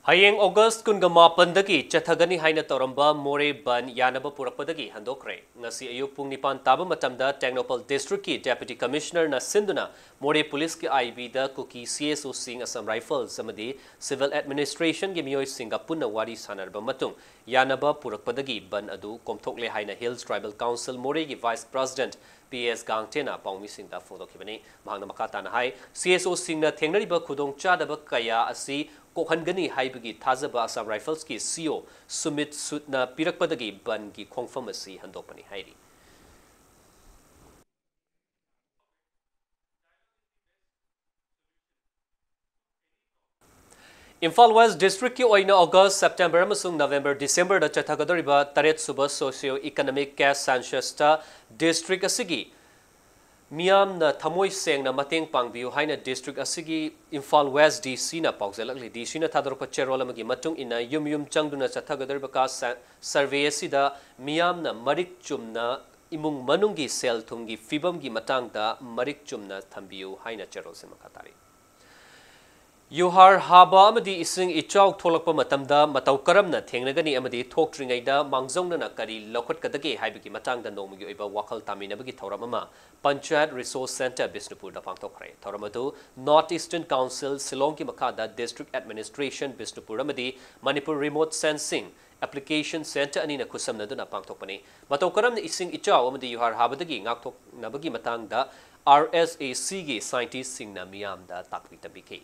ꯍꯌꯦꯡ August ꯀꯨꯟꯒ ꯃꯥꯄꯟꯗꯒꯤ ꯆꯠꯊꯒꯅꯤ ꯍꯥꯏꯅ ꯇꯧꯔꯝꯕ ꯃꯣꯔꯦ ꯕꯟ ꯌꯥꯅꯕ ꯄꯨꯔꯛꯄꯗꯒꯤ ꯍꯟꯗꯣꯛꯈ꯭ꯔꯦ꯫ ꯉꯁꯤ ꯑꯌꯨꯛ ꯄꯨꯡ ꯅꯤꯄꯥꯟ ꯇꯥꯕ ꯃꯇꯝꯗ ꯇꯦꯡꯅꯧꯄꯜ district ꯀꯤ Deputy Commissioner ꯅ ꯁꯤꯟꯗꯨꯅ ꯃꯣꯔꯦ police ꯀꯤ I B the Kuki C S O ꯁꯤꯡ, Assam Rifles ꯑꯃꯗꯤ Civil Administration ꯒꯤ ꯃꯤꯑꯣꯏꯁꯤꯡꯒ ꯄꯨꯟꯅ ꯋꯥꯔꯤ ꯁꯥꯟꯅꯔꯕ ꯃꯇꯨꯡ ꯌꯥꯅꯕ ꯄꯨꯔꯛꯄꯗꯒꯤ ꯕꯟ ꯑꯗꯨ ꯀꯣꯝꯊꯣꯛꯂꯦ ꯍꯥꯏꯅ Hills Tribal Council ꯃꯣꯔꯦꯒꯤ Vice President P S ꯒꯥꯡꯊꯦꯅ ꯄꯥꯎꯃꯤꯁꯤꯡꯗ ꯐꯣꯡꯗꯣꯛꯈꯤꯕꯅꯤ꯫ ꯃꯍꯥꯛꯅ ꯃꯈꯥ ꯇꯥꯅ ꯍꯥꯏ, C S O ꯁꯤꯡꯅ ꯊꯦꯡꯅꯔꯤꯕ ꯈꯨꯗꯣꯡꯆꯥꯗꯕ ꯀꯌꯥ ꯑꯁꯤ ꯀꯣꯛꯍꯟꯒꯅꯤ ꯍꯥꯏꯕꯒꯤ ꯊꯥꯖꯕ Assam Rifles ꯀꯤ C O ꯁꯨꯃꯤꯠ ꯁꯨꯠꯅ ꯄꯤꯔꯛꯄꯗꯒꯤ ꯕꯟꯒꯤ ꯈꯣꯡꯐꯝ ꯑꯁꯤ ꯍꯟꯗꯣꯛꯄꯅꯤ ꯍꯥꯏꯔꯤ꯫ ꯏꯝꯐꯥꯜ West district ꯀꯤ ꯑꯣꯏꯅ August, September ꯑꯃꯁꯨꯡ November, December ꯗ ꯆꯠꯊꯒꯗꯧꯔꯤꯕ ꯇꯔꯦꯠ ꯁꯨꯕ socio economic caste census ꯇ district ꯑꯁꯤꯒꯤ ꯃꯤꯌꯥꯝꯅ ꯊꯃꯣꯏ ꯁꯦꯡꯅ ꯃꯇꯦꯡ ꯄꯥꯡꯕꯤꯌꯨ ꯍꯥꯏꯅ district ꯑꯁꯤꯒꯤ ꯏꯝꯐꯥꯜ West D C ꯅ ꯄꯥꯎꯖꯦꯜꯂꯛꯂꯤ꯫ D C ꯅ ꯊꯥꯗꯣꯔꯛꯄ ꯆꯦꯔꯣꯜ ꯑꯃꯒꯤ ꯃꯇꯨꯡ ꯏꯟꯅ, ꯌꯨꯝ ꯌꯨꯝ ꯆꯪꯗꯨꯅ ꯆꯠꯊꯒꯗꯧꯔꯤꯕ caste survey ꯑꯁꯤꯗ ꯃꯤꯌꯥꯝꯅ ꯃꯔꯤꯛ ꯆꯨꯝꯅ ꯏꯃꯨꯡ ꯃꯅꯨꯡꯒꯤ ꯁꯦꯜ ꯊꯨꯝꯒꯤ ꯐꯤꯕꯝꯒꯤ ꯃꯇꯥꯡꯗ ꯃꯔꯤꯛ ꯆꯨꯝꯅ ꯊꯝꯕꯤꯌꯨ ꯍꯥꯏꯅ ꯆꯦꯔꯣꯜꯁꯤ ꯃꯈꯥ ꯇꯥꯔꯤ꯫ ꯌꯨꯍꯥꯔ ꯍꯥꯕ ꯑꯃꯗꯤ ꯏꯁꯤꯡ ꯏꯆꯥꯎ ꯊꯣꯛꯂꯛꯄ ꯃꯇꯝꯗ ꯃꯇꯧ ꯀꯔꯝꯅ ꯊꯦꯡꯅꯒꯅꯤ ꯑꯃꯗꯤ ꯊꯣꯛꯇ꯭ꯔꯤꯉꯩꯗ ꯃꯥꯡꯖꯧꯅꯅ ꯀꯔꯤ ꯂꯧꯈꯠꯀꯗꯒꯦ ꯍꯥꯏꯕꯒꯤ ꯃꯇꯥꯡꯗ ꯅꯣꯡꯃꯒꯤ ꯑꯣꯏꯕ ꯋꯥꯈꯜ ꯇꯥꯃꯤꯟꯅꯕꯒꯤ ꯊꯧꯔꯝ ꯑꯃ Panchayat Resource Centre ꯕꯤꯁꯅꯨꯄꯨꯔꯗ ꯄꯥꯡꯊꯣꯛꯈ꯭ꯔꯦ꯫ ꯊꯧꯔꯝ ꯑꯗꯨ North Eastern Council ꯁꯤꯂꯣꯡꯒꯤ ꯃꯈꯥꯗ District Administration ꯕꯤꯁꯅꯨꯄꯨꯔ ꯑꯃꯗꯤ Manipur Remote Sensing Application Centre ꯑꯅꯤꯅ ꯈꯨꯠꯁꯝꯅꯗꯨꯅ ꯄꯥꯡꯊꯣꯛꯄꯅꯤ꯫ ꯃꯇꯧ ꯀꯔꯝꯅ ꯏꯁꯤꯡ ꯏꯆꯥꯎ ꯑꯃꯗꯤ ꯌꯨꯍꯥꯔ ꯍꯥꯕꯗꯒꯤ ꯉꯥꯛꯊꯣꯛꯅꯕꯒꯤ ꯃꯇꯥꯡꯗ R S A C ꯒꯤ scientist ꯁꯤꯡꯅ ꯃꯤꯌꯥꯝꯗ ꯇꯥꯛꯄꯤ ꯇꯝꯕꯤꯈꯤ꯫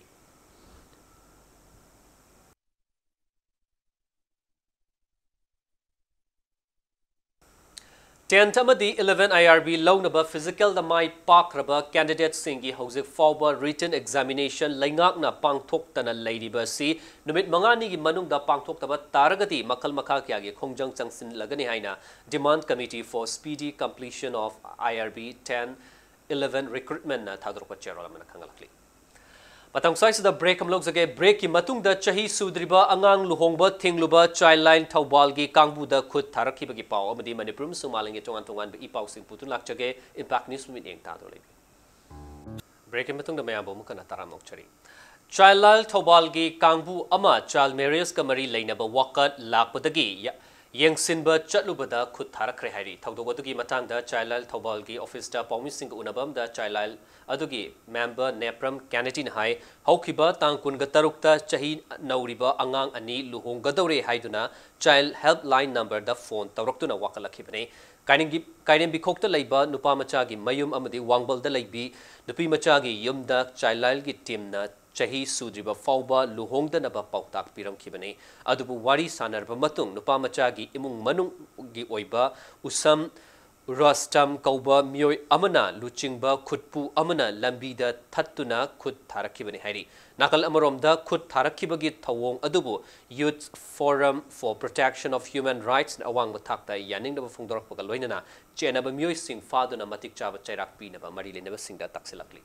Tenth ꯑꯃꯗꯤ eleven I R B ꯂꯧꯅꯕ physicalꯗ ꯃꯥꯏ ꯄꯥꯛꯈ꯭ꯔꯕ candidateꯁꯤꯡꯒꯤ ꯍꯧꯖꯤꯛ ꯐꯥꯎꯕ written examination ꯂꯩꯉꯥꯛꯅ ꯄꯥꯡꯊꯣꯛꯇꯅ ꯂꯩꯔꯤꯕ ꯑꯁꯤ ꯅꯨꯃꯤꯠ ꯃꯉꯥꯅꯤꯒꯤ ꯃꯅꯨꯡꯗ ꯄꯥꯡꯊꯣꯛꯇꯕ ꯇꯥꯔꯒꯗꯤ ꯃꯈꯜ ꯃꯈꯥ ꯀꯌꯥꯒꯤ ꯈꯣꯡꯖꯪ ꯆꯪꯁꯤꯜꯂꯒꯅꯤ ꯍꯥꯏꯅ Demand Committee for Speedy Completion of I R B ten eleven Recruitmentꯅ ꯊꯥꯗꯣꯔꯛꯄ ꯆꯦꯔꯣꯜ ꯑꯃꯅ ꯈꯪꯍꯜꯂꯛꯂꯤ꯫ ꯃꯇꯝ ꯁ꯭ꯋꯥꯏꯁꯤꯗ break ꯑꯃ ꯂꯧꯖꯒꯦ꯫ Breakꯀꯤ ꯃꯇꯨꯡꯗ ꯆꯍꯤ ꯁꯨꯗ꯭ꯔꯤꯕ ꯑꯉꯥꯡ ꯂꯨꯍꯣꯡꯕ ꯊꯤꯡꯂꯨꯕ Childline ꯊꯧꯕꯥꯜꯒꯤ ꯀꯥꯡꯕꯨꯗ ꯈꯨꯠ ꯊꯥꯔꯛꯈꯤꯕꯒꯤ ꯄꯥꯎ ꯑꯃꯗꯤ ꯃꯅꯤꯄꯨꯔ ꯑꯃꯁꯨꯡ ꯃꯥꯂꯦꯝꯒꯤ ꯇꯣꯉꯥꯟ ꯇꯣꯉꯥꯟꯕ ꯏ ꯄꯥꯎꯁꯤꯡ ꯄꯨꯗꯨꯅ ꯂꯥꯛꯆꯒꯦ꯫ Impact News ꯃꯤꯠꯌꯦꯡ ꯇꯥꯗꯨꯅ ꯂꯩꯕꯤꯌꯨ꯫ Breakꯀꯤ ꯃꯇꯨꯡꯗ ꯃꯌꯥꯝꯕꯨ ꯑꯃꯨꯛ ꯍꯟꯅ ꯇꯔꯥꯝꯅ ꯑꯣꯛꯆꯔꯤ꯫ Childline ꯊꯧꯕꯥꯜꯒꯤ ꯀꯥꯡꯕꯨ ꯑꯃ child marriageꯀ ꯃꯔꯤ ꯂꯩꯅꯕ ꯋꯥꯀꯠ ꯂꯥꯛꯄꯗꯒꯤ ꯌ-, ꯌꯦꯡꯁꯤꯟꯕ ꯆꯠꯂꯨꯕꯗ ꯈꯨꯠ ꯊꯥꯔꯛꯈ꯭ꯔꯦ ꯍꯥꯏꯔꯤ꯫ ꯊꯧꯗꯣꯛ ꯑꯗꯨꯒꯤ ꯃꯇꯥꯡꯗ Childline ꯊꯧꯕꯥꯜꯒꯤ officeꯇ ꯄꯥꯎꯃꯤꯁꯤꯡꯒ ꯎꯅꯕ ꯑꯃꯗ Childline ꯑꯗꯨꯒꯤ member ꯅꯦꯄ꯭ꯔꯝ ꯀꯦꯅꯦꯗꯤꯅ ꯍꯥꯏ, ꯍꯧꯈꯤꯕ ꯇꯥꯡ ꯀꯨꯟꯒ ꯇꯔꯨꯛꯇ ꯆꯍꯤ ꯅꯧꯔꯤꯕ ꯑꯉꯥꯡ ꯑꯅꯤ ꯂꯨꯍꯣꯡꯒꯗꯧꯔꯦ ꯍꯥꯏꯗꯨꯅ Child Helpline numberꯗ phone ꯇꯧꯔꯛꯇꯨꯅ ꯋꯥꯀꯠꯂꯛꯈꯤꯕꯅꯤ꯫ ꯀꯥꯏꯔꯦꯝꯒꯤ-, ꯀꯥꯏꯔꯦꯝꯕꯤꯈꯣꯛꯇ ꯂꯩꯕ ꯅꯨꯄꯥ ꯃꯆꯥꯒꯤ ꯃꯌꯨꯝ ꯑꯃꯗꯤ ꯋꯥꯡꯕꯜꯗ ꯂꯩꯕꯤ ꯅꯨꯄꯤ ꯃꯆꯥꯒꯤ ꯌꯨꯝꯗ Childlineꯒꯤ teamꯅ ꯆꯍꯤ ꯁꯨꯗ꯭ꯔꯤꯕ ꯐꯥꯎꯕ ꯂꯨꯍꯣꯡꯗꯅꯕ ꯄꯥꯎꯇꯥꯛ ꯄꯤꯔꯝꯈꯤꯕꯅꯤ꯫ ꯑꯗꯨꯕꯨ ꯋꯥꯔꯤ ꯁꯥꯟꯅꯔꯕ ꯃꯇꯨꯡ ꯅꯨꯄꯥ ꯃꯆꯥꯒꯤ ꯏꯃꯨꯡ ꯃꯅꯨꯡꯒꯤ ꯑꯣꯏꯕ ꯎꯁꯝ ꯔꯁꯇꯝ ꯀꯧꯕ ꯃꯤꯑꯣꯏ ꯑꯃꯅ ꯂꯨꯆꯤꯡꯕ ꯈꯨꯠꯄꯨ ꯑꯃꯅ ꯂꯝꯕꯤꯗ ꯊꯠꯇꯨꯅ ꯈꯨꯠ ꯊꯥꯔꯛꯈꯤꯕꯅꯤ ꯍꯥꯏꯔꯤ꯫ ꯅꯥꯀꯜ ꯑꯃꯔꯣꯝꯗ ꯈꯨꯠ ꯊꯥꯔꯛꯈꯤꯕꯒꯤ ꯊꯧꯑꯣꯡ ꯑꯗꯨꯕꯨ Youth Forum for Protection of Human Rightsꯅ ꯑꯋꯥꯡꯕ ꯊꯥꯛꯇ ꯌꯥꯅꯤꯡꯗꯕ ꯐꯣꯡꯗꯣꯔꯛꯄꯒ ꯂꯣꯏꯅꯅ ꯆꯦꯟꯅꯕ ꯃꯤꯑꯣꯏꯁꯤꯡ ꯐꯥꯗꯨꯅ ꯃꯇꯤꯛ ꯆꯥꯕ ꯆꯩꯔꯥꯛ ꯄꯤꯅꯕ ꯃꯔꯤ ꯂꯩꯅꯕꯁꯤꯡꯗ ꯇꯥꯛꯁꯤꯜꯂꯛꯂꯤ꯫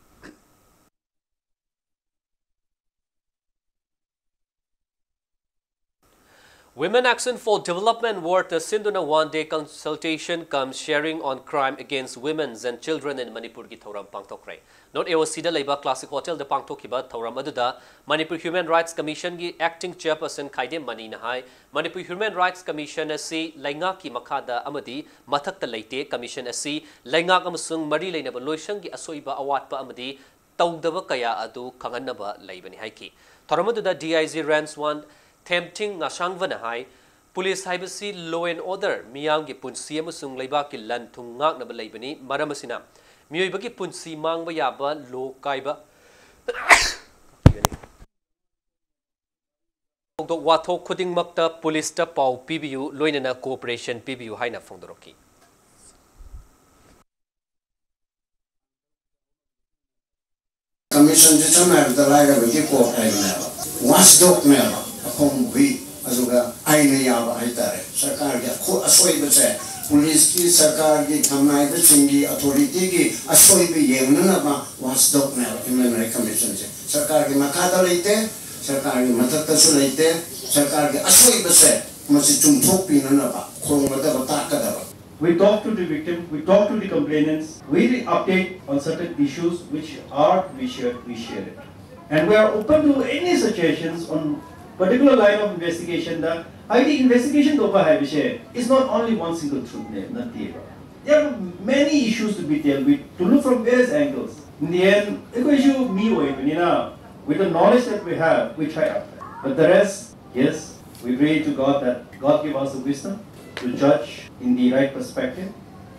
Women Action for Development Wardꯅ ꯁꯤꯟꯗꯨꯅ One Day Consultation cum Sharing on Crime Against Women and Children in Manipurꯒꯤ ꯊꯧꯔꯝ ꯄꯥꯡꯊꯣꯛꯈ꯭ꯔꯦ꯫ North AOCꯗ ꯂꯩꯕ Classic Hotelꯗ ꯄꯥꯡꯊꯣꯛꯈꯤꯕ ꯊꯧꯔꯝ ꯑꯗꯨꯗ Manipur Human Rights Commissionꯒꯤ acting chairperson ꯈꯥꯏꯗꯦꯝ ꯃꯅꯤꯅ ꯍꯥꯏ, Manipur Human Rights Commission ꯑꯁꯤ ꯂꯩꯉꯥꯛꯀꯤ ꯃꯈꯥꯗ ꯑꯃꯗꯤ ꯃꯊꯛꯇ ꯂꯩꯇꯦ꯫ Commission ꯑꯁꯤ ꯂꯩꯉꯥꯛ ꯑꯃꯁꯨꯡ ꯃꯔꯤ ꯂꯩꯅꯕ ꯂꯣꯏꯁꯪꯒꯤ ꯑꯁꯣꯏꯕ, ꯑꯋꯥꯠꯄ ꯑꯃꯗꯤ ꯇꯧꯗꯕ ꯀꯌꯥ ꯑꯗꯨ ꯈꯪꯍꯟꯅꯕ ꯂꯩꯕꯅꯤ ꯍꯥꯏꯈꯤ꯫ ꯊꯧꯔꯝ ꯑꯗꯨꯗ DIG Range one Themting Ngasangvana ꯍꯥꯏ, ꯄꯨꯂꯤꯁ ꯍꯥꯏꯕꯁꯤ law and order, ꯃꯤꯌꯥꯝꯒꯤ ꯄꯨꯟꯁꯤ ꯑꯃꯁꯨꯡ ꯂꯩꯕꯥꯛꯀꯤ ꯂꯟ ꯊꯨꯝ ꯉꯥꯛꯅꯕ ꯂꯩꯕꯅꯤ꯫ ꯃꯔꯝ ꯑꯁꯤꯅ ꯃꯤꯑꯣꯏꯕꯒꯤ ꯄꯨꯟꯁꯤ ꯃꯥꯡꯕ ꯌꯥꯕ law ꯀꯥꯏꯕ ꯊꯧꯗꯣꯛ ꯋꯥꯊꯣꯛ ꯈꯨꯗꯤꯡꯃꯛꯇ ꯄꯨꯂꯤꯁꯇ ꯄꯥꯎ ꯄꯤꯕꯤꯌꯨ, ꯂꯣꯏꯅꯅ cooperation ꯄꯤꯕꯤꯌꯨ ꯍꯥꯏꯅ ꯐꯣꯡꯗꯣꯔꯛꯈꯤ꯫ ꯃꯤꯁꯟꯁꯦ ꯁꯝꯅ ꯍꯥꯏꯔꯕꯗ ꯂꯥꯏꯔꯕꯒꯤ ꯀꯣꯛ ꯍꯥꯏꯕꯅꯦꯕ, ꯋꯥꯁꯗꯣꯛꯅꯦꯕ, ꯑꯈꯣꯡꯕ ꯍꯨꯏ꯫ ꯑꯗꯨꯒ ꯑꯥꯏꯟꯅ ꯌꯥꯕ ꯍꯥꯏꯇꯥꯔꯦ꯫ ꯁꯔꯀꯥꯔꯒꯤ ꯑꯈꯣ-, ꯑꯁꯣꯏꯕꯁꯦ, ꯄꯨꯂꯤꯁꯀꯤ, ꯁꯔꯀꯥꯔꯒꯤ, ꯈꯝꯅꯥꯏꯕꯁꯤꯡꯒꯤ, ꯑꯣꯊꯣꯔꯤꯇꯤꯒꯤ ꯑꯁꯣꯏꯕ ꯌꯦꯡꯅꯅꯕ ꯋꯥꯁꯗꯣꯛꯅꯦꯕ ꯍ꯭ꯌꯨꯃꯦꯟ ꯔꯥꯏꯠ ꯀꯃꯤꯁꯟꯁꯦ꯫ ꯁꯔꯀꯥꯔꯒꯤ ꯃꯈꯥꯗ ꯂꯩꯇꯦ, ꯁꯔꯀꯥꯔꯒꯤ ꯃꯊꯛꯇꯁꯨ ꯂꯩꯇꯦ, ꯁꯔꯀꯥꯔꯒꯤ ꯑꯁꯣꯏꯕꯁꯦ ꯃꯁꯤ ꯆꯨꯝꯊꯣꯛꯄꯤꯅꯅꯕ ꯈꯣꯡꯒꯗꯕ, ꯇꯥꯛꯀꯗꯕ꯫ We talk to the victim, we talk to the complainants, we update on certain issues which are to be shared, we share it. And we are open to any suggestions on particular line of investigation. ꯗ ꯍꯥꯏꯗꯤ, investigation ꯇꯧꯕ ꯍꯥꯏꯕꯁꯦ is not only one single truth ꯅꯦ, ꯅꯠꯇꯦꯕ꯫ There are many issues to be dealt with, to look from various angles. In the end, ꯑꯩꯈꯣꯏꯁꯨ ꯃꯤ ꯑꯣꯏꯕꯅꯤꯅ, with the knowledge that we have, we try our best. But the rest, yes, we pray to God that God give us the wisdom to judge in the right perspective,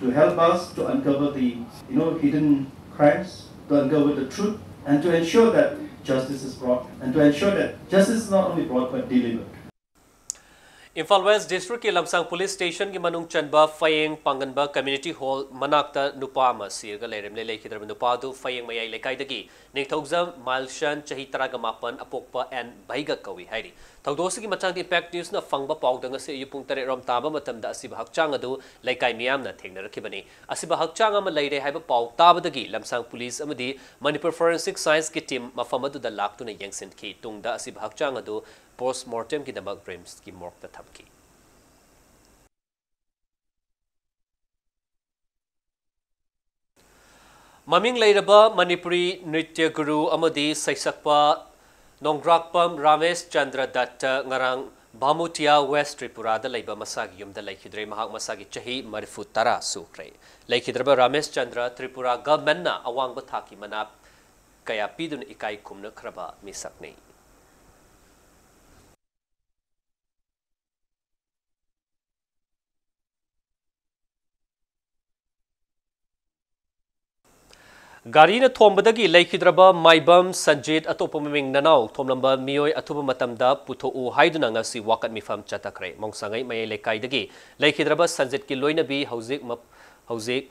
to help us to uncover the, you know, hidden crimes, to uncover the truth, and to ensure that justice is brought, and to ensure that justice is not only brought but delivered. Imphal west ꯗꯤꯁꯇ꯭ꯔꯤꯛꯀꯤ ꯂꯝꯁꯥꯡ police ꯁ꯭ꯇꯦꯁꯟꯒꯤ ꯃꯅꯨꯡ ꯆꯟꯕ ꯐꯌꯦꯡ ꯄꯥꯡꯒꯟꯕ community hall ꯃꯅꯥꯛꯇ ꯅꯨꯄꯥ ꯑꯃ ꯁꯤꯔꯒ ꯂꯩꯔꯝꯂꯦ꯫ ꯂꯩꯈꯤꯗ꯭ꯔꯕ ꯅꯨꯄꯥ ꯑꯗꯨ ꯐꯌꯦꯡ ꯃꯌꯥꯏ ꯂꯩꯀꯥꯏꯗꯒꯤ ꯅꯤꯡꯊꯧꯖꯝ ꯃꯥꯏꯜꯁꯟ, ꯆꯍꯤ ꯇꯔꯥꯃꯥꯄꯟ, ꯑꯄꯣꯛꯄ ꯑꯦꯟ ꯚꯩꯒ ꯀꯧꯏ ꯍꯥꯏꯔꯤ꯫ ꯊꯧꯗꯣꯛ ꯑꯁꯤꯒꯤ ꯃꯇꯥꯡꯗ ꯏꯝꯄꯦꯛ ꯅ꯭ꯌꯨꯁꯅ ꯐꯪꯕ ꯄꯥꯎꯗ ꯉꯁꯤ ꯑꯌꯨꯛ ꯄꯨꯡ ꯇꯔꯦꯠ ꯔꯣꯝ ꯇꯥꯕ ꯃꯇꯝꯗ ꯑꯁꯤꯕ ꯍꯛꯆꯥꯡ ꯑꯗꯨ ꯂꯩꯀꯥꯏ ꯃꯤꯌꯥꯝꯅ ꯊꯦꯡꯅꯔꯛꯈꯤꯕꯅꯤ꯫ ꯑꯁꯤꯕ ꯍꯛꯆꯥꯡ ꯑꯃ ꯂꯩꯔꯦ ꯍꯥꯏꯕ ꯄꯥꯎ ꯇꯥꯕꯗꯒꯤ ꯂꯝꯁꯥꯡ ꯄꯨꯂꯤꯁ ꯑꯃꯗꯤ ꯃꯅꯤꯄꯨꯔ ꯐꯣꯔꯦꯟꯁꯤꯛ ꯁꯥꯏꯟꯁꯀꯤ ꯇꯤꯝ ꯃꯐꯝ ꯑꯗꯨꯗ ꯂꯥꯛꯇꯨꯅ ꯌꯦꯡꯁꯤꯟꯈꯤ꯫ ꯇꯨꯡꯗ ꯑꯁꯤꯕ ꯍꯛꯆꯥꯡ ꯑꯗꯨ ꯄꯣꯁ꯭ꯠꯃꯣꯔꯇꯦꯝꯒꯤꯗꯃꯛ ꯔꯤꯝꯁꯀꯤ ꯃꯣꯔꯒꯇ ꯊꯝꯈꯤ꯫ ꯃꯃꯤꯡ ꯂꯩꯔꯕ ꯃꯅꯤꯄꯨꯔꯤ ꯅ꯭ꯔꯤꯇ꯭ꯌ ꯒꯨꯔꯨ ꯑꯃꯗꯤ ꯁꯩꯁꯛꯄ ꯅꯣꯡꯒ꯭ꯔꯥꯛꯄꯝ ꯔꯥꯃꯦꯁ ꯆꯟꯗ꯭ꯔ ꯗꯠꯇ ꯉꯔꯥꯡ ꯚꯥꯃꯨꯇꯤꯌꯥ, ꯋꯦꯁ ꯇ꯭ꯔꯤꯄꯨꯔꯥꯗ ꯂꯩꯕ ꯃꯁꯥꯒꯤ ꯌꯨꯝꯗ ꯂꯩꯈꯤꯗ꯭ꯔꯦ꯫ ꯃꯍꯥꯛ ꯃꯁꯥꯒꯤ ꯆꯍꯤ ꯃꯔꯤꯐꯨ ꯇꯔꯥ ꯁꯨꯈ꯭ꯔꯦ꯫ ꯂꯩꯈꯤꯗ꯭ꯔꯕ ꯔꯥꯃꯦꯁ ꯆꯟꯗ꯭ꯔ ꯇ꯭ꯔꯤꯄꯨꯔꯥ ꯒꯚꯔꯟꯃꯦꯟꯠꯅ ꯑꯋꯥꯡꯕ ꯊꯥꯛꯀꯤ ꯃꯅꯥ ꯀꯌꯥ ꯄꯤꯗꯨꯅ ꯏꯀꯥꯏ ꯈꯨꯝꯅꯈ꯭ꯔꯕ ꯃꯤꯁꯛꯅꯤ꯫ ꯒꯥꯔꯤꯅ ꯊꯣꯝꯕꯗꯒꯤ ꯂꯩꯈꯤꯗ꯭ꯔꯕ ꯃꯥꯏꯕꯝ ꯁꯟꯖꯤꯠ, ꯑꯇꯣꯞꯄ ꯃꯃꯤꯡ ꯅꯅꯥꯎ ꯊꯣꯝꯂꯝꯕ ꯃꯤꯑꯣꯏ ꯑꯊꯨꯕ ꯃꯇꯝꯗ ꯄꯨꯊꯣꯛꯎ ꯍꯥꯏꯗꯨꯅ ꯉꯁꯤ ꯋꯥꯀꯠ ꯃꯤꯐꯝ ꯆꯠꯊꯈ꯭ꯔꯦ꯫ ꯃꯣꯡꯁꯥꯡꯉꯩ ꯃꯌꯥꯏ ꯂꯩꯀꯥꯏꯗꯒꯤ ꯂꯩꯈꯤꯗ꯭ꯔꯕ ꯁꯟꯖꯤꯠꯀꯤ ꯂꯣꯏꯅꯕꯤ ꯍꯧꯖꯤꯛ ꯃ-, ꯍꯧꯖꯤꯛ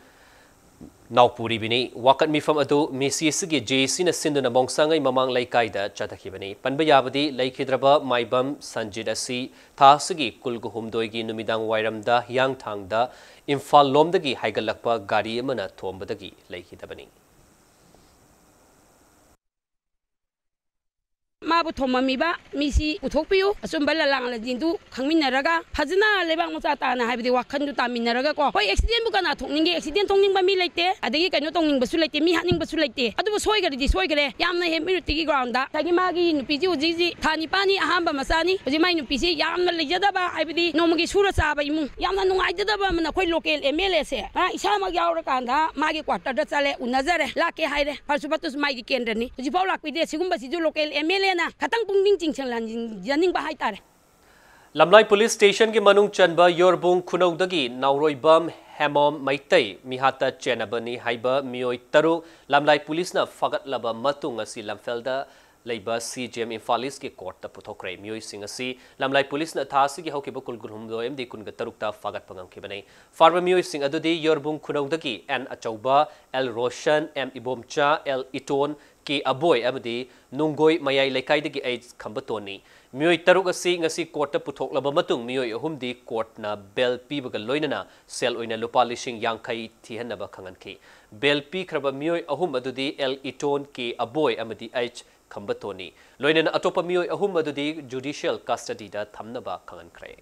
ꯅꯥꯎꯄꯨꯔꯤꯕꯤꯅꯤ꯫ ꯋꯥꯀꯠ ꯃꯤꯐꯝ ꯑꯗꯨ ꯃꯤꯁꯤ ꯑꯁꯤꯒꯤ ꯖꯦ ꯁꯤꯅ ꯁꯤꯟꯗꯨꯅ ꯃꯣꯡꯁꯥꯡꯉꯩ ꯃꯃꯥꯡ ꯂꯩꯀꯥꯏꯗ ꯆꯠꯊꯈꯤꯕꯅꯤ꯫ ꯄꯟꯕ ꯌꯥꯕꯗꯤ, ꯂꯩꯈꯤꯗ꯭ꯔꯕ ꯃꯥꯏꯕꯝ ꯁꯟꯖꯤꯠ ꯑꯁꯤ ꯊꯥ ꯑꯁꯤꯒꯤ ꯀꯨꯟꯒ ꯍꯨꯝꯗꯣꯏꯒꯤ ꯅꯨꯃꯤꯗꯥꯡ ꯋꯥꯏꯔꯝꯗ ꯍꯤꯌꯥꯡꯊꯥꯡꯗ ꯏꯝꯐꯥꯜ ꯂꯣꯝꯗꯒꯤ ꯍꯥꯏꯒꯠꯂꯛꯄ ꯒꯥꯔꯤ ꯑꯃꯅ ꯊꯣꯝꯕꯗꯒꯤ ꯂꯩꯈꯤꯗꯕꯅꯤ꯫ ꯃꯥꯕꯨ ꯊꯣꯝꯃꯝꯃꯤꯕ ꯃꯤꯁꯤ ꯄꯨꯊꯣꯛꯄꯤꯌꯨ꯫ ꯑꯆꯨꯝꯕ ꯂꯂꯥꯡꯂꯁꯤꯡꯗꯨ ꯈꯪꯃꯤꯟꯅꯔꯒ ꯐꯖꯅ ꯂꯩꯕꯥꯛ ꯃꯆꯥ ꯇꯥꯅ, ꯍꯥꯏꯕꯗꯤ ꯋꯥꯈꯜꯗꯨ ꯇꯥꯃꯤꯟꯅꯔꯒ ꯀꯣ꯫ ꯍꯣꯏ, ꯑꯦꯛꯁꯤꯗꯦꯟꯕꯨ ꯀꯅꯥ ꯊꯣꯛꯅꯤꯡꯒꯦ? ꯑꯦꯛꯁꯤꯗꯦꯟ ꯊꯣꯛꯅꯤꯡꯕ ꯃꯤ ꯂꯩꯇꯦ, ꯑꯗꯒꯤ ꯀꯩꯅꯣ ꯇꯧꯅꯤꯡꯕꯁꯨ ꯂꯩꯇꯦ, ꯃꯤ ꯍꯥꯠꯅꯤꯡꯕꯁꯨ ꯂꯩꯇꯦ꯫ ꯑꯗꯨꯕꯨ ꯁꯣꯏꯈ꯭ꯔꯗꯤ ꯁꯣꯏꯈ꯭ꯔꯦ꯫ ꯌꯥꯝꯅ ꯍꯦꯟ ꯃꯤꯔꯨꯇꯤꯒꯤ ꯒ꯭ꯔꯥꯎꯟꯗ ꯉꯁꯥꯏꯒꯤ ꯃꯥꯒꯤ ꯅꯨꯄꯤꯁꯤ ꯍꯧꯖꯤꯛ ꯍꯧꯖꯤꯛ ꯊꯥ ꯅꯤꯄꯥꯟꯅꯤ ꯑꯍꯥꯟꯕ ꯃꯆꯥꯅꯤ꯫ ꯍꯧꯖꯤꯛ ꯃꯥꯏ ꯅꯨꯄꯤꯁꯤ ꯌꯥꯝꯅ ꯂꯩꯖꯗꯕ, ꯍꯥꯏꯕꯗꯤ ꯅꯣꯡꯃꯒꯤ ꯁꯨꯔ ꯆꯥꯕ ꯏꯃꯨꯡ, ꯌꯥꯝꯅ ꯅꯨꯡꯉꯥꯏꯖꯗꯕ ꯑꯃꯅ ꯑꯩꯈꯣꯏ ꯂꯣꯀꯦꯜ ꯑꯦꯝ ꯑꯦꯜ ꯑꯦꯁꯦ ꯉꯔꯥꯡ ꯏꯁꯥꯃꯛ ꯌꯥꯎꯔꯀꯥꯟꯗ ꯃꯥꯒꯤ ꯀ꯭ꯋꯥꯇꯔꯗ ꯆꯠꯂꯦ, ꯎꯅꯖꯔꯦ, ꯂꯥꯛꯀꯦ ꯍꯥꯏꯔꯦ꯫ ꯐꯔꯁꯨ ꯐꯠꯇꯁꯨ ꯃꯥꯒꯤ ꯀꯦꯟꯗ꯭ꯔꯅꯤ꯫ ꯍꯧꯖꯤꯛꯐꯥꯎ ꯂꯥꯛꯄꯤꯗꯦ꯫ ꯁꯤꯒꯨꯝꯕꯁꯤꯁꯨ ꯂꯣꯀꯦꯜ ꯑꯦꯝ ꯑꯦꯜ ꯑꯦꯅ ꯈꯇꯪ ꯄꯨꯛꯅꯤꯡ ꯆꯤꯡꯁꯤꯜꯍꯟꯖꯅꯤꯡꯕ ꯍꯥꯏꯇꯥꯔꯦ꯫ ꯂꯝꯂꯥꯏ ꯄꯨꯂꯤꯁ ꯁ꯭ꯇꯦꯁꯟꯒꯤ ꯃꯅꯨꯡ ꯆꯟꯕ ꯌꯣꯔꯕꯨꯡ ꯈꯨꯅꯧꯗꯒꯤ ꯅꯥꯎꯔꯣꯏꯕꯝ ꯍꯦꯃꯣꯝ ꯃꯩꯇꯩ ꯃꯤꯍꯥꯠꯇ ꯆꯦꯟꯅꯕꯅꯤ ꯍꯥꯏꯕ ꯃꯤꯑꯣꯏ ꯇꯔꯨꯛ ꯂꯝꯂꯥꯏ ꯄꯨꯂꯤꯁꯅ ꯐꯥꯒꯠꯂꯕ ꯃꯇꯨꯡ ꯉꯁꯤ ꯂꯝꯐꯦꯜꯗ ꯂꯩꯕ ꯁꯤ ꯖꯤ ꯑꯦꯝ ꯏꯝꯐꯥꯜ ꯏꯁꯀꯤ ꯀꯣꯔꯠꯇ ꯄꯨꯊꯣꯛꯈ꯭ꯔꯦ꯫ ꯃꯤꯑꯣꯏꯁꯤꯡ ꯑꯁꯤ ꯂꯝꯂꯥꯏ ꯄꯨꯂꯤꯁꯅ ꯊꯥ ꯑꯁꯤꯒꯤ ꯍꯧꯈꯤꯕ ꯀꯨꯟ ꯀꯨꯟꯍꯨꯝꯗꯣꯏ ꯑꯃꯗꯤ ꯀꯨꯟꯒ ꯇꯔꯨꯛꯇ ꯐꯥꯒꯠꯄ ꯉꯝꯈꯤꯕꯅꯤ꯫ ꯐꯥꯔꯕ ꯃꯤꯑꯣꯏꯁꯤꯡ ꯑꯗꯨꯗꯤ ꯌꯣꯔꯕꯨꯡ ꯈꯨꯅꯧꯗꯒꯤ ꯑꯦꯟ ꯑꯆꯧꯕ, L Roshan, M Ibomcha, L ꯏꯇꯣꯟ, ꯀꯦ ꯑꯕꯣꯏ ꯑꯃꯗꯤ ꯅꯨꯡꯒꯣꯏ ꯃꯌꯥꯏ ꯂꯩꯀꯥꯏꯗꯒꯤ ꯑꯩꯆ ꯈꯝꯕꯇꯣꯟꯅꯤ꯫ ꯃꯤꯑꯣꯏ ꯇꯔꯨꯛ ꯑꯁꯤ ꯉꯁꯤ ꯀꯣꯔꯠꯇ ꯄꯨꯊꯣꯛꯂꯕ ꯃꯇꯨꯡ ꯃꯤꯑꯣꯏ ꯑꯍꯨꯝꯗꯤ ꯀꯣꯔꯠꯅ ꯕꯦꯜ ꯄꯤꯕꯒ ꯂꯣꯏꯅꯅ ꯁꯦꯜ ꯑꯣꯏꯅ ꯂꯨꯄꯥ ꯂꯤꯁꯤꯡ ꯌꯥꯡꯈꯩ ꯊꯤꯍꯟꯅꯕ ꯈꯪꯍꯟꯈꯤ꯫ ꯕꯦꯜ ꯄꯤꯈ꯭ꯔꯕ ꯃꯤꯑꯣꯏ ꯑꯍꯨꯝ ꯑꯗꯨꯗꯤ ꯑꯦꯜ ꯏꯇꯣꯟ, ꯀꯦ ꯑꯕꯣꯏ ꯑꯃꯗꯤ ꯑꯩꯆ ꯈꯝꯕꯇꯣꯟꯅꯤ꯫ ꯂꯣꯏꯅꯅ ꯑꯇꯣꯞꯄ ꯃꯤꯑꯣꯏ ꯑꯍꯨꯝ ꯑꯗꯨꯗꯤ ꯖꯨꯗꯤꯁꯤꯌꯦꯜ ꯀꯁꯇꯗꯤꯗ ꯊꯝꯅꯕ ꯈꯪꯍꯟꯈ꯭ꯔꯦ꯫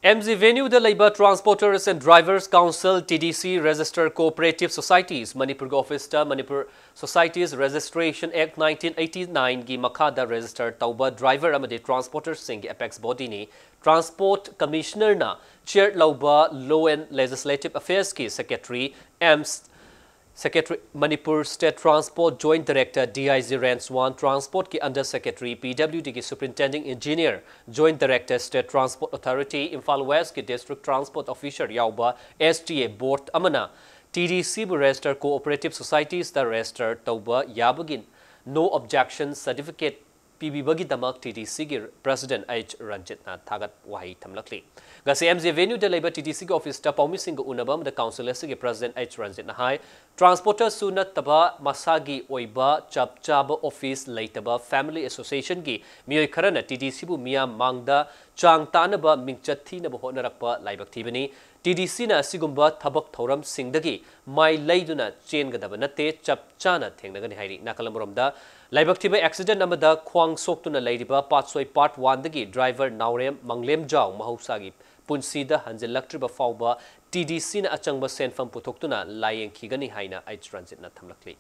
ꯑꯦꯝ ꯖꯤ ꯚꯦꯅ꯭ꯌꯨꯗ ꯂꯩꯕ Transporters and Drivers Council, T D C, Registered Cooperative Societies ꯃꯅꯤꯄꯨꯔꯒꯤ ꯑꯣꯐꯤꯁꯇ Manipur Societies Registration Act nineteen eighty-nine ꯒꯤ ꯃꯈꯥꯗ register ꯇꯧꯕ driver ꯑꯃꯗꯤ transporterꯁꯤꯡꯒꯤ apex bodyꯅꯤ꯫ Transport Commissionerꯅ chair ꯂꯧꯕ Law and Legislative Affairsꯀꯤ secretary, M Secretary, Manipur State Transport Joint Director, D I G Range one, Transportꯀꯤ Under Secretary, P W Dꯒꯤ Superintending Engineer, Joint Director, State Transport Authority, Imphal Westꯀꯤ District Transport Officer ꯌꯥꯎꯕ S T A board ꯑꯃꯅ T D Cꯕꯨ Registered Cooperative Societiesꯇ register ꯇꯧꯕ ꯌꯥꯕꯒꯤ No objection certificate ꯄꯤꯕꯤꯕꯒꯤꯗꯃꯛ T D ꯁꯤꯒꯤ President H ꯔꯟꯖꯤꯠꯅ ꯊꯥꯒꯠ ꯋꯥꯍꯩ ꯊꯝꯂꯛꯂꯤ꯫ ꯉꯁꯤ M G ꯑꯦ ꯚꯦꯅ꯭ꯌꯨꯗ ꯂꯩꯕ ꯇꯤ ꯗꯤ ꯁꯤꯒꯤ ꯑꯣꯐꯤꯁꯇ ꯄꯥꯎꯃꯤꯁꯤꯡꯒ ꯎꯅꯕ ꯑꯃꯗ ꯀꯥꯎꯟꯁꯤꯜ ꯑꯁꯤꯒꯤ President ꯑꯩꯆ ꯔꯟꯖꯤꯠꯅ ꯍꯥꯏ, ꯇ꯭ꯔꯥꯟꯁꯄꯣꯔꯇꯔꯁꯨ ꯅꯠꯇꯕ ꯃꯁꯥꯒꯤ ꯑꯣꯏꯕ ꯆꯞ ꯆꯥꯕ ꯑꯣꯐꯤꯁ ꯂꯩꯇꯕ ꯐꯦꯃꯤꯂꯤ ꯑꯦꯁꯣꯁꯤꯌꯦꯁꯟꯒꯤ ꯃꯤꯑꯣꯏ ꯈꯔꯅ ꯇꯤ ꯗꯤ ꯁꯤꯕꯨ ꯃꯤꯌꯥꯝ ꯃꯥꯡꯗ ꯆꯥꯡ ꯇꯥꯅꯕ ꯃꯤꯡꯆꯠ ꯊꯤꯅꯕ ꯍꯣꯠꯅꯔꯛꯄ ꯂꯥꯏꯕꯛ ꯊꯤꯕꯅꯤ꯫ ꯇꯤ ꯗꯤ ꯁꯤꯅ ꯑꯁꯤꯒꯨꯝꯕ ꯊꯕꯛ ꯊꯧꯔꯝꯁꯤꯡꯗꯒꯤ ꯃꯥꯏ ꯂꯩꯗꯨꯅ ꯆꯦꯟꯒꯗꯕ ꯅꯠꯇꯦ, ꯆꯞ ꯆꯥꯅ ꯊꯦꯡꯅꯒꯅꯤ ꯍꯥꯏꯔꯤ꯫ ꯅꯥꯀꯜ ꯑꯃꯔꯣꯝꯗ, ꯂꯥꯏꯕꯛ ꯊꯤꯕ ꯑꯦꯛꯁꯤꯗꯦꯟ ꯑꯃꯗ ꯈ꯭ꯋꯥꯡ ꯁꯣꯛꯇꯨꯅ ꯂꯩꯔꯤꯕ ꯄꯥꯠꯁꯣꯏ Part One ꯗꯒꯤ ꯗ꯭ꯔꯥꯏꯚꯔ ꯅꯥꯎꯔꯦꯝ ꯃꯪꯂꯦꯝꯖꯥꯎ ꯃꯍꯧꯁꯥꯒꯤ ꯄꯨꯟꯁꯤꯗ ꯍꯟꯖꯤꯜꯂꯛꯇ꯭ꯔꯤꯕ ꯐꯥꯎꯕ ꯇꯤ ꯗꯤ ꯁꯤꯅ ꯑꯆꯪꯕ ꯁꯦꯟꯐꯝ ꯄꯨꯊꯣꯛꯇꯨꯅ ꯂꯥꯌꯦꯡꯈꯤꯒꯅꯤ ꯍꯥꯏꯅ ꯑꯩꯆ ꯔꯟꯖꯤꯠꯅ ꯊꯝꯂꯛꯂꯤ꯫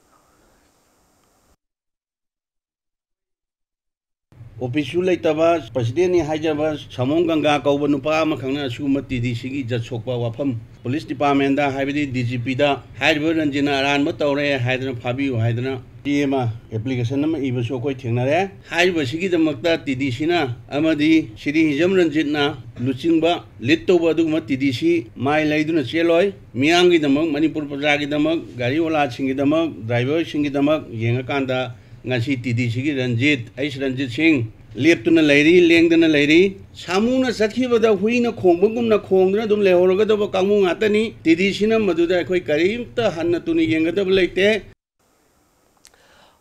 ꯑꯣꯐꯤꯁꯁꯨ ꯂꯩꯇꯕ, ꯄ꯭ꯔꯁꯤꯗꯦꯟꯅꯤ ꯍꯥꯏꯖꯕ ꯁꯥꯃꯣꯡ ꯒꯪꯒꯥ ꯀꯧꯕ ꯅꯨꯄꯥ ꯑꯃꯈꯛꯅ ꯑꯁꯤꯒꯨꯝꯕ ꯇꯤ ꯗꯤ ꯁꯤꯒꯤ ꯏꯖꯠ ꯁꯣꯛꯄ ꯋꯥꯐꯝ ꯄꯨꯂꯤꯁ ꯗꯤꯄꯥꯔꯠꯃꯦꯟꯗ, ꯍꯥꯏꯕꯗꯤ ꯗꯤ ꯖꯤ ꯄꯤꯗ ꯍꯥꯏꯔꯤꯕ ꯔꯟꯖꯤꯠꯅ ꯑꯔꯥꯟꯕ ꯇꯧꯔꯦ ꯍꯥꯏꯗꯅ ꯐꯥꯕꯤꯌꯨ ꯍꯥꯏꯗꯅ ꯆꯦ ꯑꯃ, ꯑꯦꯄ꯭ꯂꯤꯀꯦꯁꯟ ꯑꯃ ꯏꯕꯁꯨ ꯑꯩꯈꯣꯏ ꯊꯦꯡꯅꯔꯦ꯫ ꯍꯥꯏꯔꯤꯕꯁꯤꯒꯤꯗꯃꯛꯇ ꯇꯤ ꯗꯤ ꯁꯤꯅ ꯑꯃꯗꯤ ꯁꯤꯔꯤ ꯍꯤꯖꯝ ꯔꯟꯖꯤꯠꯅ ꯂꯨꯆꯤꯡꯕ ꯂꯤꯗ ꯇꯧꯕ ꯑꯗꯨꯒꯨꯝꯕ ꯇꯤ ꯗꯤ ꯁꯤ ꯃꯥꯏ ꯂꯩꯗꯨꯅ ꯆꯦꯜꯂꯣꯏ꯫ ꯃꯤꯌꯥꯝꯒꯤꯗꯃꯛ, ꯃꯅꯤꯄꯨꯔ ꯄ꯭ꯔꯖꯥꯒꯤꯗꯃꯛ, ꯒꯥꯔꯤ ꯑꯣꯂꯥꯁꯤꯡꯒꯤꯗꯃꯛ, ꯗ꯭ꯔꯥꯏꯚꯔꯁꯤꯡꯒꯤꯗꯃꯛ ꯌꯦꯡꯉꯀꯥꯟꯗ ꯉꯁꯤ ꯇꯤ ꯗꯤ ꯁꯤꯒꯤ ꯔꯟꯖꯤꯠ, ꯑꯩꯆ ꯔꯟꯖꯤꯠ ꯁꯤꯡ ꯂꯦꯞꯇꯨꯅ ꯂꯩꯔꯤ, ꯂꯦꯡꯗꯅ ꯂꯩꯔꯤ꯫ ꯁꯥꯃꯨꯅ ꯆꯠꯈꯤꯕꯗ ꯍꯨꯏꯅ ꯈꯣꯡꯕꯒꯨꯝꯅ ꯈꯣꯡꯗꯨꯅ ꯑꯗꯨꯝ ꯂꯩꯍꯧꯔꯒꯗꯕ ꯀꯥꯡꯕꯨ ꯉꯥꯛꯇꯅꯤ꯫ ꯇꯤ ꯗꯤ ꯁꯤꯅ ꯃꯗꯨꯗ ꯑꯩꯈꯣꯏ ꯀꯔꯤꯝꯇ ꯍꯟꯅ ꯇꯨꯅ ꯌꯦꯡꯒꯗꯕ ꯂꯩꯇꯦ꯫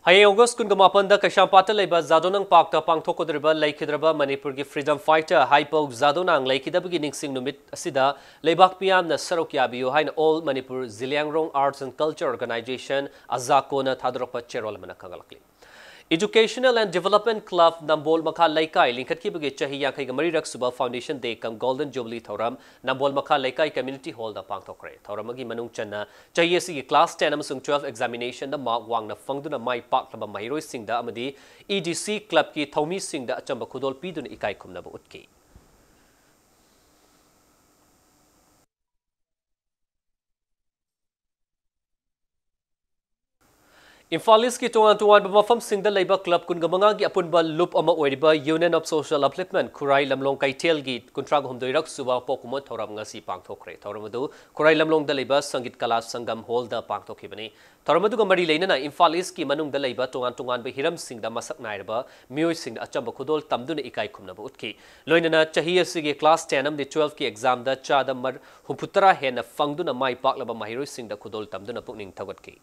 ꯍꯌꯦꯡ ꯑꯣꯒꯁ ꯀꯨꯟꯒ ꯃꯥꯄꯟꯗ ꯀꯩꯁꯥꯝꯄꯥꯠꯇ ꯂꯩꯕ ꯖꯥꯗꯣꯅꯥꯡ ꯄꯥꯔꯛꯇ ꯄꯥꯡꯊꯣꯛꯀꯗꯧꯔꯤꯕ ꯂꯩꯈꯤꯗ꯭ꯔꯕ ꯃꯅꯤꯄꯨꯔꯒꯤ ꯐ꯭ꯔꯤꯗꯝ ꯐꯥꯏꯇꯔ ꯍꯥꯏꯄꯧ ꯖꯥꯗꯣꯅꯥꯡ ꯂꯩꯈꯤꯗꯕꯒꯤ ꯅꯤꯡꯁꯤꯡ ꯅꯨꯃꯤꯠ ꯑꯁꯤꯗ ꯂꯩꯕꯥꯛ ꯃꯤꯌꯥꯝꯅ ꯁꯔꯨꯛ ꯌꯥꯕꯤꯌꯨ ꯍꯥꯏꯅ All Manipur Zeliangrong Arts and Culture Organization, ꯑꯖꯥꯀꯣꯅ ꯊꯥꯗꯣꯔꯛꯄ ꯆꯦꯔꯣꯜ ꯑꯃꯅ ꯈꯪꯍꯜꯂꯛꯂꯤ꯫ Educational and Development Club ꯅꯝꯕꯣꯜ ꯃꯈꯥ ꯂꯩꯀꯥꯏ ꯂꯤꯡꯈꯠꯈꯤꯕꯒꯤ ꯆꯍꯤ ꯌꯥꯡꯈꯩꯒ ꯃꯔꯤꯔꯛ ꯁꯨꯕ Foundation Day cum Golden Jubilee ꯊꯧꯔꯝ ꯅꯝꯕꯣꯜ ꯃꯈꯥ ꯂꯩꯀꯥꯏ Community Hall ꯗ ꯄꯥꯡꯊꯣꯛꯈ꯭ꯔꯦ꯫ ꯊꯧꯔꯝ ꯑꯃꯒꯤ ꯃꯅꯨꯡ ꯆꯟꯅ ꯆꯍꯤ ꯑꯁꯤꯒꯤ class ten ꯑꯃꯁꯨꯡ twelve examination ꯗ mark ꯋꯥꯡꯅ ꯐꯪꯗꯨꯅ ꯃꯥꯏ ꯄꯥꯛꯂꯕ ꯃꯍꯩꯔꯣꯏꯁꯤꯡꯗ ꯑꯃꯗꯤ E D C club ꯀꯤ ꯊꯧꯃꯤꯁꯤꯡꯗ ꯑꯆꯝꯕ ꯈꯨꯗꯣꯜ ꯄꯤꯗꯨꯅ ꯏꯀꯥꯏ ꯈꯨꯝꯅꯕ ꯎꯠꯈꯤ꯫ ꯏꯝꯐꯥꯜ ꯏꯁꯀꯤ ꯇꯣꯉꯥꯟ ꯇꯣꯉꯥꯟꯕ ꯃꯐꯝꯁꯤꯡꯗ ꯂꯩꯕ ꯀ꯭ꯂꯕ ꯀꯨꯟꯒ ꯃꯉꯥꯒꯤ ꯑꯄꯨꯟꯕ ꯂꯨꯞ ꯑꯃ ꯑꯣꯏꯔꯤꯕ Union of Social Upliftment ꯈꯨꯔꯥꯏ ꯂꯝꯂꯣꯡ ꯀꯩꯊꯦꯜꯒꯤ ꯀꯨꯟꯊ꯭ꯔꯥ ꯍꯨꯝꯗꯣꯏꯔꯛ ꯁꯨꯕ ꯄꯣꯛ ꯀꯨꯝꯑꯣꯟ ꯊꯧꯔꯝ ꯉꯁꯤ ꯄꯥꯡꯊꯣꯛꯈ꯭ꯔꯦ꯫ ꯊꯧꯔꯝ ꯑꯗꯨ ꯈꯨꯔꯥꯏ ꯂꯝꯂꯣꯡꯗ ꯂꯩꯕ ꯁꯪꯒꯤꯠ ꯀꯂꯥ ꯁꯪꯒꯝ ꯍꯣꯜꯗ ꯄꯥꯡꯊꯣꯛꯈꯤꯕꯅꯤ꯫ ꯊꯧꯔꯝ ꯑꯗꯨꯒ ꯃꯔꯤ ꯂꯩꯅꯅ ꯏꯝꯐꯥꯜ ꯏꯁꯀꯤ ꯃꯅꯨꯡꯗ ꯂꯩꯕ ꯇꯣꯉꯥꯟ ꯇꯣꯉꯥꯟꯕ ꯍꯤꯔꯝꯁꯤꯡꯗ ꯃꯁꯛ ꯅꯥꯏꯔꯕ ꯃꯤꯑꯣꯏꯁꯤꯡꯅ ꯑꯆꯝꯕ ꯈꯨꯗꯣꯜ ꯇꯝꯗꯨꯅ ꯏꯀꯥꯏ ꯈꯨꯝꯅꯕ ꯎꯠꯈꯤ꯫ ꯂꯣꯏꯅꯅ ꯆꯍꯤ ꯑꯁꯤꯒꯤ class ten ꯑꯃꯗꯤ twelve ꯀꯤ exam ꯗ ꯆꯥꯗ ꯃꯔ-, ꯍꯨꯝꯐꯨꯇꯔꯥ ꯍꯦꯟꯅ ꯐꯪꯗꯨꯅ ꯃꯥꯏ ꯄꯥꯛꯂꯕ ꯃꯍꯩꯔꯣꯏꯁꯤꯡꯗ ꯈꯨꯗꯣꯜ ꯇꯝꯗꯨꯅ ꯄꯨꯛꯅꯤꯡ ꯊꯧꯒꯠꯈꯤ꯫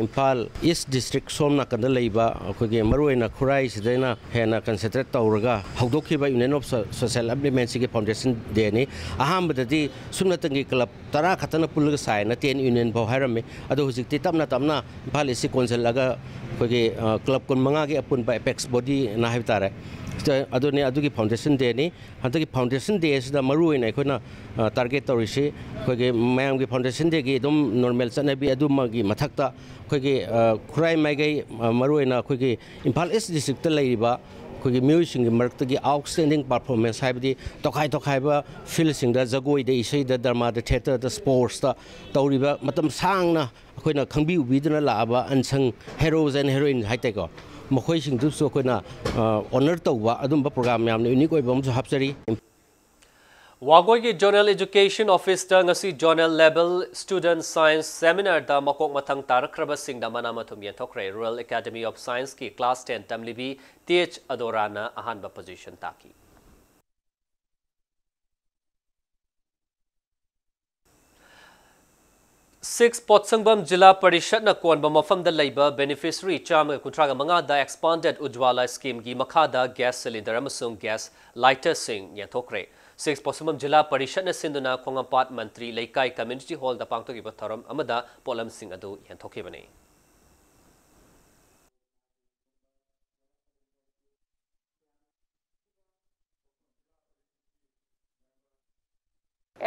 ꯏꯝꯐꯥꯜ ꯏꯁ ꯗꯤꯁꯇ꯭ꯔꯤꯛ ꯁꯣꯝ ꯅꯥꯀꯟꯗ ꯂꯩꯕ ꯑꯩꯈꯣꯏꯒꯤ ꯃꯔꯨꯑꯣꯏꯅ ꯈꯨꯔꯥꯏꯁꯤꯗꯩꯅ ꯍꯦꯟꯅ concentrate ꯇꯧꯔꯒ ꯍꯧꯗꯣꯛꯈꯤꯕ Union of So-, Social Upliftment ꯁꯤꯒꯤ foundation day ꯅꯤ꯫ ꯑꯍꯥꯟꯕꯗꯗꯤ ꯁꯨꯞꯅꯇꯪꯒꯤ ꯀ꯭ꯂꯕ ꯇꯔꯥ ꯈꯛꯇꯅ ꯄꯨꯜꯂꯒ ꯁꯥꯏꯅ ten union ꯐꯥꯎ ꯍꯥꯏꯔꯝꯃꯤ꯫ ꯑꯗꯣ ꯍꯧꯖꯤꯛꯇꯤ ꯇꯞꯅ ꯇꯞꯅ ꯏꯝꯐꯥꯜ ꯏꯁꯁꯤ ꯀꯣꯟꯁꯤꯜꯂꯒ ꯑꯩꯈꯣꯏꯒꯤ, ꯑ, ꯀ꯭ꯂꯕ ꯀꯨꯟꯃꯉꯥꯒꯤ ꯑꯄꯨꯟꯕ apex body ꯅ ꯍꯥꯏꯕ ꯇꯥꯔꯦ꯫ ꯑꯗꯨꯅꯤ, ꯑꯗꯨꯒꯤ foundation day ꯅꯤ꯫ ꯍꯟꯗꯛꯀꯤ foundation day ꯑꯁꯤꯗ ꯃꯔꯨꯑꯣꯏꯅ ꯑꯩꯈꯣꯏꯅ, ꯑ, target ꯇꯧꯔꯤꯁꯤ ꯑꯩꯈꯣꯏꯒꯤ ꯃꯌꯥꯝꯒꯤ foundation day ꯒꯤ ꯑꯗꯨꯝ normal ꯆꯠꯅꯕꯤ ꯑꯗꯨꯃꯒꯤ ꯃꯊꯛꯇ ꯑꯩꯈꯣꯏꯒꯤ, ꯑ, ꯈꯨꯔꯥꯏ ꯃꯥꯏꯀꯩ, ꯑ, ꯃꯔꯨꯑꯣꯏꯅ ꯑꯩꯈꯣꯏꯒꯤ ꯏꯝꯐꯥꯜ ꯏꯁ ꯗꯤꯁꯇ꯭ꯔꯤꯛꯇ ꯂꯩꯔꯤꯕ ꯑꯩꯈꯣꯏꯒꯤ ꯃꯤꯑꯣꯏꯁꯤꯡꯒꯤ ꯃꯔꯛꯇꯒꯤ outstanding performance ꯍꯥꯏꯕꯗꯤ ꯇꯣꯈꯥꯏ ꯇꯣꯈꯥꯏꯕ field ꯁꯤꯡꯗ, ꯖꯒꯣꯏꯗ, ꯏꯁꯩꯗ, ꯗ꯭ꯔꯃꯥꯗ, ꯊꯤꯌꯦꯇꯔꯗ, sports ꯇ ꯇꯧꯔꯤꯕ ꯃꯇꯝ ꯁꯥꯡꯅ ꯑꯩꯈꯣꯏꯅ ꯈꯪꯕꯤ ꯎꯕꯤꯗꯨꯅ ꯂꯥꯛꯑꯕ unsung heroes and heroine ꯍꯥꯏꯇꯥꯔꯦꯀꯣ, ꯃꯈꯣꯏꯁꯤꯡꯗꯨꯁꯨ ꯑꯩꯈꯣꯏꯅ, ꯑ, honour ꯇꯧꯕ ꯑꯗꯨꯝꯕ program ꯌꯥꯝꯅ unique ꯑꯣꯏꯕ ꯑꯃꯁꯨ ꯍꯥꯞꯆꯔꯤ꯫ ꯋꯥꯡꯒꯣꯏꯒꯤ Zonal Education Office ꯇ ꯉꯁꯤ zonal level student science seminar ꯗ ꯃꯀꯣꯛ ꯃꯊꯪ ꯇꯥꯔꯛꯈ꯭ꯔꯕꯁꯤꯡꯗ ꯃꯅꯥ ꯃꯊꯨꯝ ꯌꯦꯟꯊꯣꯛꯈ꯭ꯔꯦ꯫ Royal Academy of Science ꯀꯤ class ten ꯇꯝꯂꯤꯕꯤ ꯇꯦꯖ ꯑꯗꯣꯔꯥꯅ ꯑꯍꯥꯟꯕ position ꯇꯥꯈꯤ꯫ ꯁꯤꯛꯁ ꯄꯣꯠꯁꯪꯕꯝ ꯖꯤꯂꯥ ꯄꯔꯤꯁꯠꯅ ꯀꯣꯟꯕ ꯃꯐꯝꯗ ꯂꯩꯕ beneficiary ꯆꯥꯝꯃꯒ ꯀꯨꯟꯊ꯭ꯔꯥꯒ ꯃꯉꯥꯗ Expanded Ujjwala Scheme ꯒꯤ ꯃꯈꯥꯗ gas cylinder ꯑꯃꯁꯨꯡ gas lighter ꯁꯤꯡ ꯌꯦꯟꯊꯣꯛꯈ꯭ꯔꯦ꯫ ꯁꯤꯛꯁ ꯄꯣꯠꯁꯪꯕꯝ ꯖꯤꯂꯥ ꯄꯔꯤꯁꯠꯅ ꯁꯤꯟꯗꯨꯅ ꯈꯣꯡꯉꯝꯄꯥꯠ ꯃꯟꯇ꯭ꯔꯤ ꯂꯩꯀꯥꯏ community hall ꯗ ꯄꯥꯡꯊꯣꯛꯈꯤꯕ ꯊꯧꯔꯝ ꯑꯃꯗ ꯄꯣꯠꯂꯝꯁꯤꯡ ꯑꯗꯨ ꯌꯦꯟꯊꯣꯛꯈꯤꯕꯅꯤ꯫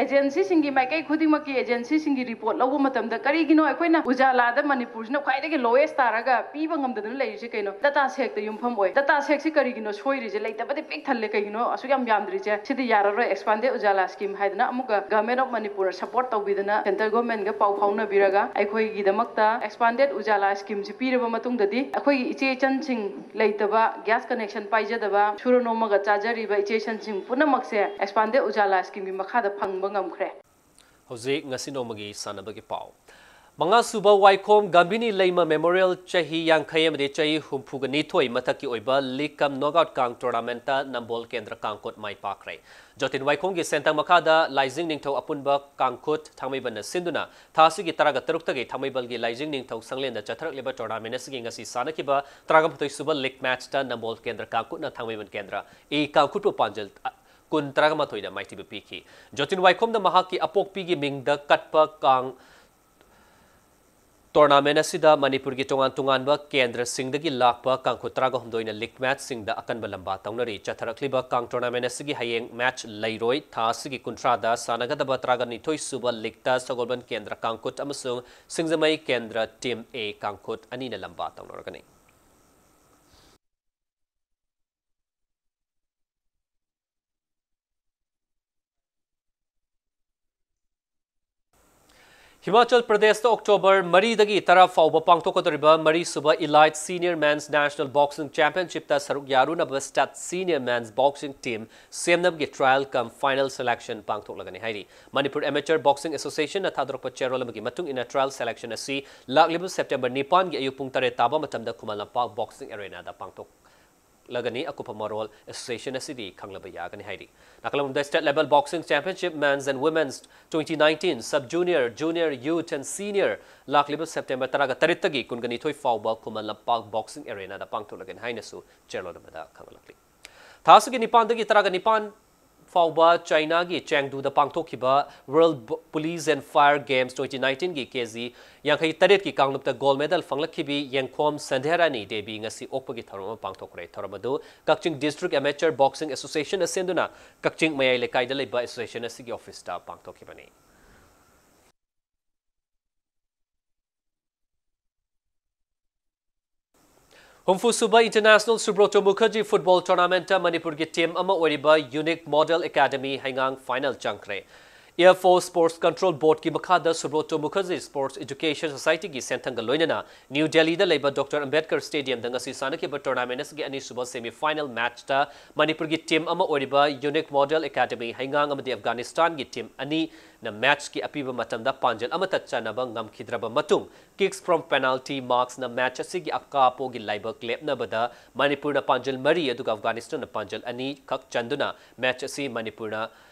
ꯑꯦꯖꯦꯟꯁꯤꯁꯤꯡꯒꯤ ꯃꯥꯏꯀꯩ ꯈꯨꯗꯤꯡꯃꯛꯀꯤ ꯑꯦꯖꯦꯟꯁꯤꯁꯤꯡꯒꯤ ꯔꯤꯄꯣꯔꯠ ꯂꯧꯕ ꯃꯇꯝꯗ ꯀꯔꯤꯒꯤꯅꯣ ꯑꯩꯈꯣꯏꯅ ꯎꯖꯥꯂꯥꯗ ꯃꯅꯤꯄꯨꯔꯁꯤꯅ ꯈ꯭ꯋꯥꯏꯗꯒꯤ ꯂꯣꯋꯦꯁ ꯇꯥꯔꯒ ꯄꯤꯕ ꯉꯝꯗꯗꯅ ꯂꯩꯔꯤꯁꯦ ꯀꯩꯅꯣ? ꯗꯇꯥ ꯁꯦꯛꯇ ꯌꯨꯝꯐꯝ ꯑꯣꯏ꯫ ꯗꯇꯥ ꯁꯦꯛꯁꯤ ꯀꯔꯤꯒꯤꯅꯣ ꯁꯣꯏꯔꯤꯁꯦ? ꯂꯩꯇꯕꯗꯤ ꯄꯤꯛ ꯊꯜꯂꯦ, ꯀꯩꯒꯤꯅꯣ ꯑꯁꯨꯛ ꯌꯥꯝ ꯌꯥꯝꯗ꯭ꯔꯤꯁꯦ? ꯁꯤꯗꯤ ꯌꯥꯔꯔꯣꯏ, ꯑꯦꯛꯁꯄꯥꯟꯗꯦꯗ ꯎꯖꯥꯂꯥ ꯁ꯭ꯀꯤꯝ ꯍꯥꯏꯗꯅ ꯑꯃꯨꯛꯀ ꯒꯚꯔꯟꯃꯦꯟꯠ ꯑꯣꯐ ꯃꯅꯤꯄꯨꯔꯅ ꯁꯄꯣꯔꯠ ꯇꯧꯕꯤꯗꯅ ꯁꯦꯟꯇ꯭ꯔꯦꯜ ꯒꯚꯔꯟꯃꯦꯟꯠꯀ ꯄꯥꯎ ꯐꯥꯎꯅꯕꯤꯔꯒ ꯑꯩꯈꯣꯏꯒꯤꯗꯃꯛꯇ ꯑꯦꯛꯁꯄꯥꯟꯗꯦꯗ ꯎꯖꯥꯂꯥ ꯁ꯭ꯀꯤꯝꯁꯤ ꯄꯤꯔꯕ ꯃꯇꯨꯡꯗꯗꯤ ꯑꯩꯈꯣꯏꯒꯤ ꯏꯆꯦ ꯏꯆꯟꯁꯤꯡ ꯂꯩꯇꯕ, ꯒ꯭ꯌꯥꯁ ꯀꯅꯦꯛꯁꯟ ꯄꯥꯏꯖꯗꯕ, ꯁꯨꯔ ꯅꯣꯝꯃꯒ ꯆꯥꯖꯔꯤꯕ ꯏꯆꯦ ꯏꯆꯟꯁꯤꯡ ꯄꯨꯝꯅꯃꯛꯁꯦ ꯑꯦꯛꯁꯄꯥꯟꯗꯦꯗ ꯎꯖꯥꯂꯥ ꯁ꯭ꯀꯤꯝꯒꯤ ꯃꯈꯥꯗ ꯐꯪꯕ ꯉꯝꯈ꯭ꯔꯦ꯫ ꯍꯧꯖꯤꯛ ꯉꯁꯤ ꯅꯣꯡꯃꯒꯤ ꯁꯥꯟꯅꯕꯒꯤ ꯄꯥꯎ꯫ ꯃꯉꯥꯁꯨꯕ ꯋꯥꯏꯈꯣꯝ ꯒꯝꯚꯤꯅꯤ ꯂꯩꯃ ꯃꯦꯃꯣꯔꯤꯌꯦꯜ ꯆꯍꯤ ꯌꯥꯡꯈꯩ ꯑꯃꯗꯤ ꯆꯍꯤ ꯍꯨꯝꯐꯨꯒ ꯅꯤꯊꯣꯏ ꯃꯊꯛꯀꯤ ꯑꯣꯏꯕ ꯂꯤꯒ ꯀꯝ ꯅꯣꯛꯑꯥꯎꯠ ꯀꯥꯡ ꯇꯣꯔꯅꯥꯃꯦꯟꯠꯇ ꯅꯝꯕꯣꯜ ꯀꯦꯟꯗ꯭ꯔ ꯀꯥꯡꯈꯨꯠ ꯃꯥꯏ ꯄꯥꯛꯈ꯭ꯔꯦ꯫ ꯖꯣꯇꯤꯟ ꯋꯥꯏꯈꯣꯝꯒꯤ ꯁꯦꯟꯊꯪ ꯃꯈꯥꯗ ꯂꯥꯏꯖꯤꯡ ꯅꯤꯡꯊꯧ ꯑꯄꯨꯟꯕ ꯀꯥꯡꯈꯨꯠ ꯊꯥꯡꯃꯩꯕꯟꯅ ꯁꯤꯟꯗꯨꯅ ꯊꯥ ꯑꯁꯤꯒꯤ ꯇꯔꯥꯒ ꯇꯔꯨꯛꯇꯒꯤ ꯊꯥꯡꯃꯩꯕꯜꯒꯤ ꯂꯥꯏꯖꯤꯡ ꯅꯤꯡꯊꯧ ꯁꯪꯂꯦꯟꯗ ꯆꯠꯊꯔꯛꯂꯤꯕ ꯇꯣꯔꯅꯥꯃꯦꯟꯠ ꯑꯁꯤꯒꯤ ꯉꯁꯤ ꯁꯥꯟꯅꯈꯤꯕ ꯇꯔꯥꯒ ꯃꯥꯊꯣꯏ ꯁꯨꯕ ꯂꯤꯒ ꯃꯦꯆꯇ ꯅꯝꯕꯣꯜ ꯀꯦꯟꯗ꯭ꯔ ꯀꯥꯡꯈꯨꯠꯅ ꯊꯥꯡꯃꯩꯕꯟ ꯀꯦꯟꯗ꯭ꯔ ꯑꯦ ꯀꯥꯡꯈꯨꯠꯄꯨ ꯄꯥꯟꯖꯜ ꯀꯨꯟ ꯇꯔꯥꯒ ꯃꯥꯊꯣꯏꯗ ꯃꯥꯏꯊꯤꯕ ꯄꯤꯈꯤ꯫ ꯖꯣꯇꯤꯟ ꯋꯥꯏꯈꯣꯝꯅ ꯃꯍꯥꯛꯀꯤ ꯑꯄꯣꯛꯄꯤꯒꯤ ꯃꯤꯡꯗ ꯀꯠꯄ ꯀꯥꯡ ꯇꯣꯔꯅꯥꯃꯦꯟꯠ ꯑꯁꯤꯗ ꯃꯅꯤꯄꯨꯔꯒꯤ ꯇꯣꯉꯥꯟ ꯇꯣꯉꯥꯟꯕ ꯀꯦꯟꯗ꯭ꯔꯁꯤꯡꯗꯒꯤ ꯂꯥꯛꯄ ꯀꯥꯡꯈꯨꯠ ꯇꯔꯥꯒ ꯍꯨꯝꯗꯣꯏꯅ ꯂꯤꯒ ꯃꯦꯆꯁꯤꯡꯗ ꯑꯀꯟꯕ ꯂꯝꯕꯥ ꯇꯧꯅꯔꯤ꯫ ꯆꯠꯊꯔꯛꯂꯤꯕ ꯀꯥꯡ ꯇꯣꯔꯅꯥꯃꯦꯟꯠ ꯑꯁꯤꯒꯤ ꯍꯌꯦꯡ ꯃꯦꯆ ꯂꯩꯔꯣꯏ꯫ ꯊꯥ ꯑꯁꯤꯒꯤ ꯀꯨꯟꯊ꯭ꯔꯥꯗ ꯁꯥꯟꯅꯒꯗꯕ ꯇꯔꯥꯒ ꯅꯤꯊꯣꯏ ꯁꯨꯕ ꯂꯤꯒꯇ ꯁꯒꯣꯜꯕꯟ ꯀꯦꯟꯗ꯭ꯔ ꯀꯥꯡꯈꯨꯠ ꯑꯃꯁꯨꯡ ꯁꯤꯡꯖꯃꯩ ꯀꯦꯟꯗ꯭ꯔ ꯇꯤꯝ ꯑꯦ ꯀꯥꯡꯈꯨꯠ ꯑꯅꯤꯅ ꯂꯝꯕꯥ ꯇꯧꯅꯔꯒꯅꯤ꯫ ꯍꯤꯃꯥꯆꯜ ꯄ꯭ꯔꯗꯦꯁꯇ ꯑꯣꯛꯇꯣꯕꯔ ꯃꯔꯤꯗꯒꯤ ꯇꯔꯥ ꯐꯥꯎꯕ ꯄꯥꯡꯊꯣꯛꯀꯗꯧꯔꯤꯕ ꯃꯔꯤꯁꯨꯕ Elite Senior Men's National Boxing Championshipꯇ ꯁꯔꯨꯛ ꯌꯥꯔꯨꯅꯕ State Senior Men's Boxing Team ꯁꯦꯝꯅꯕꯒꯤ trial cum final selection ꯄꯥꯡꯊꯣꯛꯂꯒꯅꯤ ꯍꯥꯏꯔꯤ꯫ ꯃꯅꯤꯄꯨꯔ Amateur Boxing Associationꯅ ꯊꯥꯗꯣꯔꯛꯄ ꯆꯦꯔꯣꯜ ꯑꯃꯒꯤ ꯃꯇꯨꯡ ꯏꯟꯅ trial selection ꯑꯁꯤ ꯂꯥꯛꯂꯤꯕ ꯁꯦꯞꯇꯦꯝꯕꯔ ꯅꯤꯄꯥꯟꯒꯤ ꯑꯌꯨꯛ ꯄꯨꯡ ꯇꯔꯦꯠ ꯇꯥꯕ ꯃꯇꯝꯗ ꯈꯨꯃꯟ ꯂꯝꯄꯥꯛ Boxing Arenaꯗ ꯄꯥꯡꯊꯣꯛ ꯂꯒꯅꯤ꯫ ꯑꯀꯨꯞꯄ ꯃꯔꯣꯜ association ꯑꯁꯤꯗꯤ ꯈꯪꯂꯕ ꯌꯥꯒꯅꯤ ꯍꯥꯏꯔꯤ꯫ ꯅꯥꯀꯜ ꯑꯃꯗ State Level Boxing Championship Men's and Women's twenty nineteen, Sub Junior, Junior, Youth and Senior ꯂꯥꯛꯂꯤꯕ ꯁꯦꯞꯇꯦꯝꯕꯔ ꯇꯔꯥꯒ ꯇꯔꯦꯠꯇꯒꯤ ꯀꯨꯟꯒ ꯅꯤꯊꯣꯏ ꯐꯥꯎꯕ ꯈꯨꯃꯟ ꯂꯝꯄꯥꯛ Boxing Arenaꯗ ꯄꯥꯡꯊꯣꯛꯂꯒꯅꯤ ꯍꯥꯏꯅꯁꯨ ꯆꯦꯔꯣꯜ ꯑꯃꯗ ꯈꯪꯍꯜꯂꯛꯂꯤ꯫ ꯊꯥ ꯑꯁꯤꯒꯤ ꯅꯤꯄꯥꯟꯗꯒꯤ ꯇꯔꯥꯒ ꯅꯤꯄꯥꯟ ꯐꯥꯎꯕ ꯆꯥꯏꯅꯥꯒꯤ ꯆꯦꯡꯗꯨꯗ ꯄꯥꯡꯊꯣꯛꯈꯤꯕ World Police and Fire Games twenty nineteen ꯒꯤ ꯀꯦ ꯖꯤ ꯌꯥꯡꯈꯩ ꯇꯔꯦꯠꯀꯤ ꯀꯥꯡꯂꯨꯞꯇ gold medal ꯐꯪꯂꯛꯈꯤꯕꯤ ꯌꯦꯡꯈꯣꯝ ꯁꯟꯙ꯭ꯌꯥꯔꯥꯅꯤ ꯗꯦꯕꯤ ꯉꯁꯤ ꯑꯣꯛꯄꯒꯤ ꯊꯧꯔꯝ ꯑꯃ ꯄꯥꯡꯊꯣꯛꯈ꯭ꯔꯦ꯫ ꯊꯧꯔꯝ ꯑꯗꯨ ꯀꯛꯆꯤꯡ District Amateur Boxing Association ꯅ ꯁꯤꯟꯗꯨꯅ ꯀꯛꯆꯤꯡ ꯃꯌꯥꯏ ꯂꯩꯀꯥꯏꯗ ꯂꯩꯕ association ꯑꯁꯤꯒꯤ office ꯇ ꯄꯥꯡꯊꯣꯛꯈꯤꯕꯅꯤ꯫ ꯍꯨꯝꯐꯨ ꯁꯨꯕ International Subroto Mukherjee Football Tournament ꯇ ꯃꯅꯤꯄꯨꯔꯒꯤ team ꯑꯃ ꯑꯣꯏꯔꯤꯕ Unique Model Academy ꯍꯩꯉꯥꯡ final ꯆꯪꯈ꯭ꯔꯦ꯫ Air Force Sports Control Board ꯀꯤ ꯃꯈꯥꯗ Subroto Mukherjee Sports Education Society ꯒꯤ ꯁꯦꯟꯊꯪꯒ ꯂꯣꯏꯅꯅ New Delhi ꯗ ꯂꯩꯕ Doctor Ambedkar Stadium ꯗ ꯉꯁꯤ ꯁꯥꯟꯅꯈꯤꯕ tournament ꯑꯁꯤꯒꯤ ꯑꯅꯤꯁꯨꯕ semi final match ꯇ ꯃꯅꯤꯄꯨꯔꯒꯤ team ꯑꯃ ꯑꯣꯏꯔꯤꯕ Unique Model Academy ꯍꯩꯉꯥꯡ ꯑꯃꯗꯤ Afghanistan ꯒꯤ team ꯑꯅꯤ ꯅ match ꯀꯤ ꯑꯄꯤꯕ ꯃꯇꯝꯗ ꯄꯥꯟꯖꯜ ꯑꯃꯠꯇ ꯆꯟꯅꯕ ꯉꯝꯈꯤꯗ꯭ꯔꯕ ꯃꯇꯨꯡ, kicks from penalty marks ꯅ match ꯑꯁꯤꯒꯤ ꯑꯀꯥꯞꯄꯒꯤ ꯂꯥꯏꯕꯛ ꯂꯦꯞꯅꯕꯗ ꯃꯅꯤꯄꯨꯔꯅ ꯄꯥꯟꯖꯜ ꯃꯔꯤ ꯑꯗꯨꯒ ꯑꯐꯒꯥꯅꯤꯁꯇꯥꯟꯅ ꯄꯥꯟꯖꯜ ꯑꯅꯤ ꯈꯛ ꯆꯟꯗꯨꯅ match ꯑꯁꯤ ꯃꯅꯤꯄꯨꯔꯅ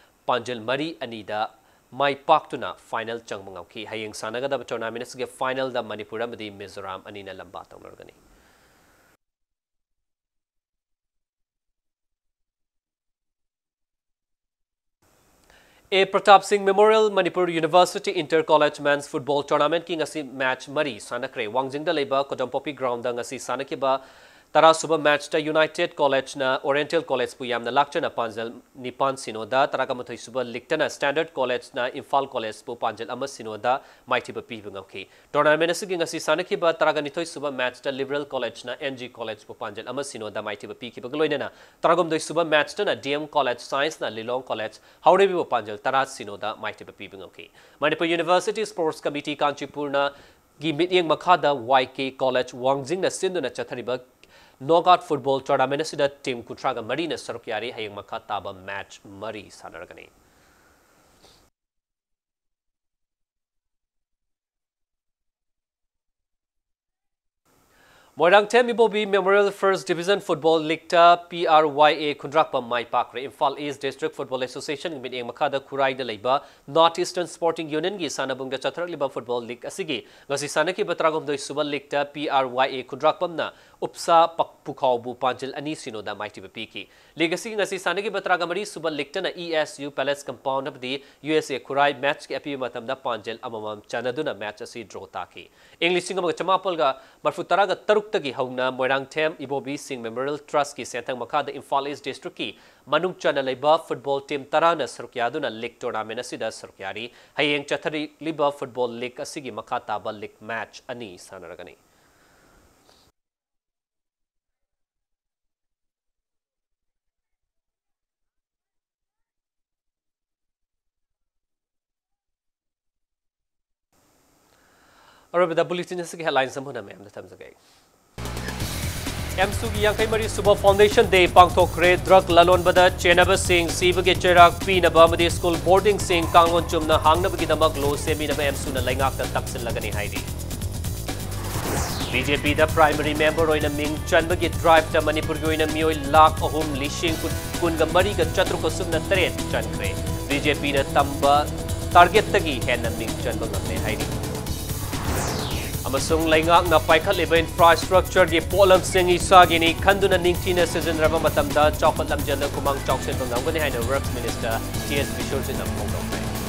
ꯄꯥꯟꯖꯜ ꯃꯔꯤ ꯑꯅꯤꯗ ꯃꯥꯏ ꯄꯥꯛꯇꯨꯅ final ꯆꯪꯕ ꯉꯝꯈꯤ꯫ ꯍꯌꯦꯡ ꯁꯥꯟꯅꯒꯗꯕ tournament ꯑꯁꯤꯒꯤ final ꯗ ꯃꯅꯤꯄꯨꯔ ꯑꯃꯗꯤ ꯃꯤꯖꯣꯔꯥꯝ ꯑꯅꯤꯅ ꯂꯝꯕꯥ ꯇꯧꯅꯔꯒꯅꯤ꯫ ꯑꯦ ꯄ꯭ꯔꯇꯥꯞ ꯁꯤꯡ Memorial Manipur University Inter College Men's Football Tournament ꯀꯤ ꯉꯁꯤ match ꯃꯔꯤ ꯁꯥꯟꯅꯈ꯭ꯔꯦ꯫ ꯋꯥꯡꯖꯤꯡꯗ ꯂꯩꯕ ꯀꯣꯗꯝꯄꯣꯛꯄꯤ ground ꯗ ꯉꯁꯤ ꯁꯥꯟꯅꯈꯤꯕ ꯇꯔꯥꯁꯨꯕ match ꯇ United College ꯅ Oriental College ꯄꯨ ꯌꯥꯝꯅ ꯂꯥꯛꯆꯅ ꯄꯥꯟꯖꯜ ꯅꯤꯄꯥꯟ ꯁꯤꯅꯣꯗ, ꯇꯔꯥꯒ ꯃꯥꯊꯣꯏꯁꯨꯕ league ꯇꯅ Standard College ꯅ ꯏꯝꯐꯥꯜ College ꯄꯨ ꯄꯥꯟꯖꯜ ꯑꯃ ꯁꯤꯅꯣꯗ ꯃꯥꯏꯊꯤꯕ ꯄꯤꯕ ꯉꯝꯈꯤ꯫ Tournament ꯑꯁꯤꯒꯤ ꯉꯁꯤ ꯁꯥꯟꯅꯈꯤꯕ ꯇꯔꯥꯒ ꯅꯤꯊꯣꯏꯁꯨꯕ match ꯇ Liberal College ꯅ N G College ꯄꯨ ꯄꯥꯟꯖꯜ ꯑꯃ ꯁꯤꯅꯣꯗ ꯃꯥꯏꯊꯤꯕ ꯄꯤꯈꯤꯕꯒ ꯂꯣꯏꯅꯅ ꯇꯔꯥꯍꯨꯝꯗꯣꯏꯁꯨꯕ match ꯇꯅ D M College Science ꯅ Lilong College ꯍꯥꯎꯔꯩꯕꯤꯕꯨ ꯄꯥꯟꯖꯜ ꯇꯔꯥ ꯁꯤꯅꯣꯗ ꯃꯥꯏꯊꯤꯕ ꯄꯤꯕ ꯉꯝꯈꯤ꯫ Manipur University Sports Committee ꯀꯥꯟꯆꯤꯄꯨꯔꯅ ꯒꯤ ꯃꯤꯠꯌꯦꯡ ꯃꯈꯥꯗ Y K College ꯋꯥꯡꯖꯤꯡꯅ ꯁꯤꯟꯗꯨꯅ ꯆꯠꯊꯔꯤꯕ knockout football tournament ꯑꯁꯤꯗ team ꯀꯨꯟꯊ꯭ꯔꯥꯒ ꯃꯔꯤꯅ ꯁꯔꯨꯛ ꯌꯥꯔꯤ꯫ ꯍꯌꯦꯡ ꯃꯈꯥ ꯇꯥꯕ match ꯃꯔꯤ ꯁꯥꯟꯅꯔꯒꯅꯤ꯫ ꯃꯣꯏꯔꯥꯡꯊꯦꯝ ꯏꯕꯣꯕꯤ Memorial First Division Football Leagueꯇ P R Y A Khundrakpam my ꯄꯥꯛꯈ꯭ꯔꯦ꯫ Imphal East District Football Associationꯒꯤ ꯃꯤꯠꯌꯦꯡ ꯃꯈꯥꯗ ꯈꯨꯔꯥꯏꯗ ꯂꯩꯕ North Eastern Sporting Unionꯒꯤ ꯁꯥꯟꯅꯕꯨꯡꯗ ꯆꯠꯊꯔꯛꯂꯤꯕ football league ꯑꯁꯤꯒꯤ ꯉꯁꯤ ꯁꯥꯟꯅꯈꯤꯕ ꯇꯔꯥꯍꯨꯝꯗꯣꯏ ꯁꯨꯕ leagueꯇ P R Y A ꯈꯨꯟꯗ꯭ꯔꯥꯛꯄꯝꯅ ꯎꯞꯁꯥ ꯄꯛ-, ꯄꯨꯈꯥꯎꯕꯨ ꯄꯥꯟꯖꯤꯜ ꯑꯅꯤ ꯁꯤꯅꯣꯗ ꯃꯥꯏꯊꯤꯕ ꯄꯤꯈꯤ꯫ League ꯑꯁꯤꯒꯤ ꯉꯁꯤ ꯁꯥꯟꯅꯈꯤꯕ ꯇꯔꯥꯒ ꯃꯔꯤ ꯁꯨꯕ leagueꯇꯅ E S U Palace Compound ꯑꯃꯗꯤ U S A ꯈꯨꯔꯥꯏ matchꯀꯤ ꯑꯄꯤꯕ ꯃꯇꯝꯗ ꯄꯥꯟꯖꯤꯜ ꯑꯃꯃꯝ ꯆꯟꯅꯗꯨꯅ match ꯑꯁꯤ draw ꯇꯥꯈꯤ꯫ ꯏꯪ ꯂꯤꯁꯤꯡ ꯑꯃꯒ ꯆꯃꯥꯄꯜꯒ ꯃꯔꯐꯨ ꯇꯔꯥꯒ ꯇꯔꯨꯛꯇꯒꯤ ꯍꯧꯅ ꯃꯣꯏꯔꯥꯡꯊꯦꯝ ꯏꯕꯣꯕꯤ ꯁꯤꯡ Memorial Trustꯀꯤ ꯁꯦꯟꯊꯪ ꯃꯈꯥꯗ ꯏꯝꯐꯥꯜ East Districtꯀꯤ ꯃꯅꯨꯡ ꯆꯟꯅ ꯂꯩꯕ football team ꯇꯔꯥꯅ ꯁꯔꯨꯛ ꯌꯥꯗꯨꯅ league tournament ꯑꯁꯤꯗ ꯁꯔꯨꯛ ꯌꯥꯔꯤ꯫ ꯍꯌꯦꯡ ꯆꯠꯊꯔꯤꯕ football league ꯑꯁꯤꯒꯤ ꯃꯈꯥ ꯇꯥꯕ league match ꯑꯅꯤ ꯁꯥꯟꯅꯔꯒꯅꯤ꯫ ꯑꯔꯣꯏꯕꯗ bulletin ꯑꯁꯤꯒꯤ headlines ꯑꯃꯨꯛ ꯍꯟꯅ ꯃꯌꯥꯝꯗ ꯊꯝꯖꯒꯦ꯫ ꯑꯦꯝꯁꯨꯒꯤ ꯌꯥꯡꯈꯩ ꯃꯔꯤ ꯁꯨꯕ Foundation Day ꯄꯥꯡꯊꯣꯛꯈ꯭ꯔꯦ꯫ Drug ꯂꯂꯣꯟꯕꯗ ꯆꯦꯟꯅꯕꯁꯤꯡ ꯁꯤꯕꯒꯤ ꯆꯩꯔꯥꯛ ꯄꯤꯅꯕ ꯑꯃꯗꯤ school boardingꯁꯤꯡ ꯀꯥꯡꯂꯣꯟ ꯆꯨꯝꯅ ꯍꯥꯡꯅꯕꯒꯤꯗꯃꯛ law ꯁꯦꯝꯃꯤꯅꯕ ꯑꯦꯝꯁꯨꯅ ꯂꯩꯉꯥꯛꯇ ꯇꯛꯁꯤꯜꯂꯒꯅꯤ ꯍꯥꯏꯔꯤ꯫ BJPꯗ primary member ꯑꯣꯏꯅ ꯃꯤꯡ ꯆꯟꯕꯒꯤ driveꯇ ꯃꯅꯤꯄꯨꯔꯒꯤ ꯑꯣꯏꯅ ꯃꯤꯑꯣꯏ ꯂꯥꯈ ꯑꯍꯨꯝ ꯂꯤꯁꯤꯡ ꯀꯨꯟꯒ ꯃꯔꯤꯒ ꯆꯥꯇ꯭ꯔꯨꯛꯀ ꯁꯨꯞꯅ ꯇꯔꯦꯠ ꯆꯟꯈ꯭ꯔꯦ꯫ BJPꯅ ꯇꯝꯕ targetꯇꯒꯤ ꯍꯦꯟꯅ ꯃꯤꯡ ꯆꯟꯕ ꯉꯝꯂꯦ ꯍꯥꯏꯔꯤ꯫ ꯑꯃꯁꯨꯡ ꯂꯩꯉꯥꯛꯅ ꯄꯥꯏꯈꯠꯂꯤꯕ infrastructureꯒꯤ ꯄꯣꯠꯂꯝꯁꯤꯡ ꯏꯁꯥꯒꯤꯅꯤ ꯈꯟꯗꯨꯅ ꯅꯤꯡꯊꯤꯅ ꯁꯤꯖꯤꯟꯅꯔꯕ ꯃꯇꯝꯗ ꯆꯥꯎꯈꯠ ꯂꯝꯖꯦꯜꯗ ꯈꯨꯃꯥꯡ ꯆꯥꯎꯁꯤꯟꯕ ꯉꯝꯒꯅꯤ ꯍꯥꯏꯅ Works Minister T S ꯕꯤꯁ꯭ꯋꯖꯤꯠꯅ ꯐꯣꯡꯗꯣꯛꯈ꯭ꯔꯦ꯫